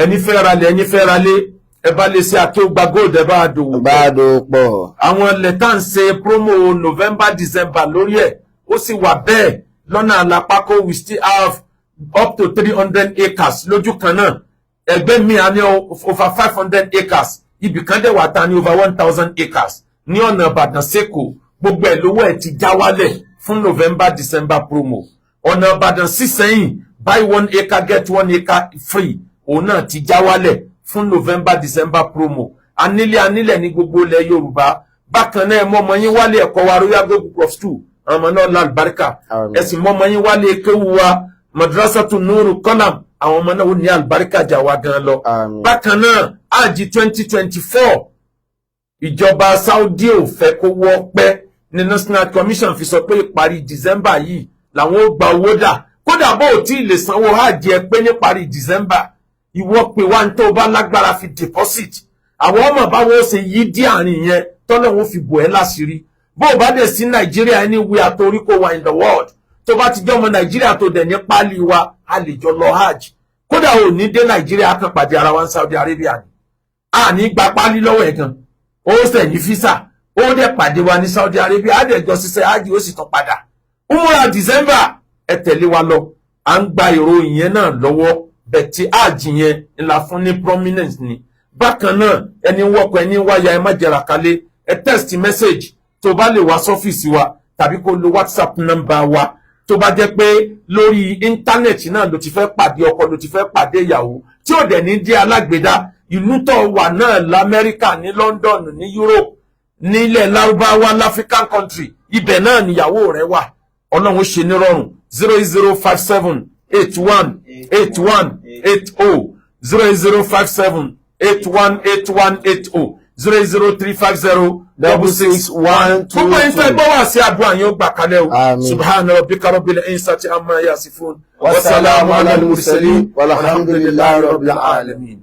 Speaker 3: Ẹni fẹ́ ra lé, ẹni fẹ́ ra lé, ẹ bá lè ṣe Akéwùgbà Gold, ẹ bá a dòwò.
Speaker 1: Bá a dò pọ̀.
Speaker 3: Àwọn lẹ́tà ń ṣe promo November, December lórí ẹ̀, ó sì wà bẹ́ẹ̀ lọ́nà àlàpákó. We still have up to 300 acres lójú kan náà. Ẹgbẹ́ mi a ní over 500 acres. Ibì kan dẹ̀ wà ta ní over 1,000 acres ní ọ̀nà Ìbàdàn sẹ́kọ̀ọ́. Gbogbo ẹ̀ lówó ẹ̀ ti já wálẹ̀ fún November, December promo. Ọ̀nà Ìbàdàn sísẹ́yìn, buy 1 acre get 1 acre free, òun náà ti já wálẹ̀ fún November, December promo. Anílé, anílẹ̀ ní gbogbo ilẹ̀ Yorùbá. Bákan náà, ẹ mọ́ ọmọ yín wálé ẹ̀kọ́ wa, Royal Gold Group of School. Àwọn ọmọ náà lálùbáríkà.
Speaker 1: Àmín.
Speaker 3: Ẹ sì mọ́ ọmọ yín wálé kéwu wa, Madrasatu Nuru Qalam. Àwọn ọmọ náà ó ní àlùbáríkà jà wá gan lọ.
Speaker 1: Àmín.
Speaker 3: Bákan náà, àjì 2024, ìjọba Saudi ò fẹ́ kó wọ́ pẹ́ ní National Commission fi sọ pé ìparí December yìí làwọn ó gba owó dà. Kódà bó ò tí ì lè sanwó hajj ẹ pé níparí December, ìwọ pé wá ní tó bá lágbára fi deposit. Àwọn ọmọ báwo ṣe yí dí àárín yẹn tọ́lẹ̀ wọn fi bò ẹ́ láṣìírí. Bó o bá dẹ̀ sí Nàìjíríà, anywhere àtòrí kó wà in the world, tó bá ti jẹ́ ọmọ Nàìjíríà tó dẹ̀ ní pálí wa, a lè jọ lọ hajj. Kódà ò ní dé Nàìjíríà, kan pàdé ara wa ní Saudi Arabia ni. A ní gba pálí lọ́wọ́ ẹ̀ gan, ó sẹ̀ ní visa, ó dẹ̀ pàdé wa ní Saudi Arabia, á dẹ̀ jọ ṣiṣẹ́ hajj, ó sì tún padà. Umura December, ẹ tẹ̀lé wa lọ. À ń gba ìròyìn yẹn náà lọ́wọ́ bẹ̀tí hajj yẹn ńlá fún ní prominence ni. Bákan náà, ẹni wọ́kọ̀, ẹni wáyà, ẹ má jẹrà kálé. Ẹ text message tó bá lè wá sọ́fíìsì wa tàbí kó lo WhatsApp number wa. Tó bá jẹ́ pé lórí íńtánẹ̀tì náà ló ti fẹ́ pàdé ọkọ, ló ti fẹ́ pàdé ìyàwó, tí ò dẹ̀ ní jẹ́ alágbèdá, ìlú tó wà náà, lamẹ́ríkà, ní London, ní Europe, nílẹ̀ Lárúbáwá, l'African country, ibẹ̀ náà níyàwó rẹ̀ wà. Ọlọ́run ó ṣe nírọ̀rùn. 08057818180, 08057818180, 00350 661 2. Gbogbo ẹni tó ẹgbọ́ wá sí àdúrà yẹn, ó gbà kalẹ̀ o.
Speaker 1: Àmín.
Speaker 3: Subhana rabbika rabbil izzati amma yasifun.
Speaker 1: Wassalamu ala al-mursalin walhamdulillahi rabbil alamin.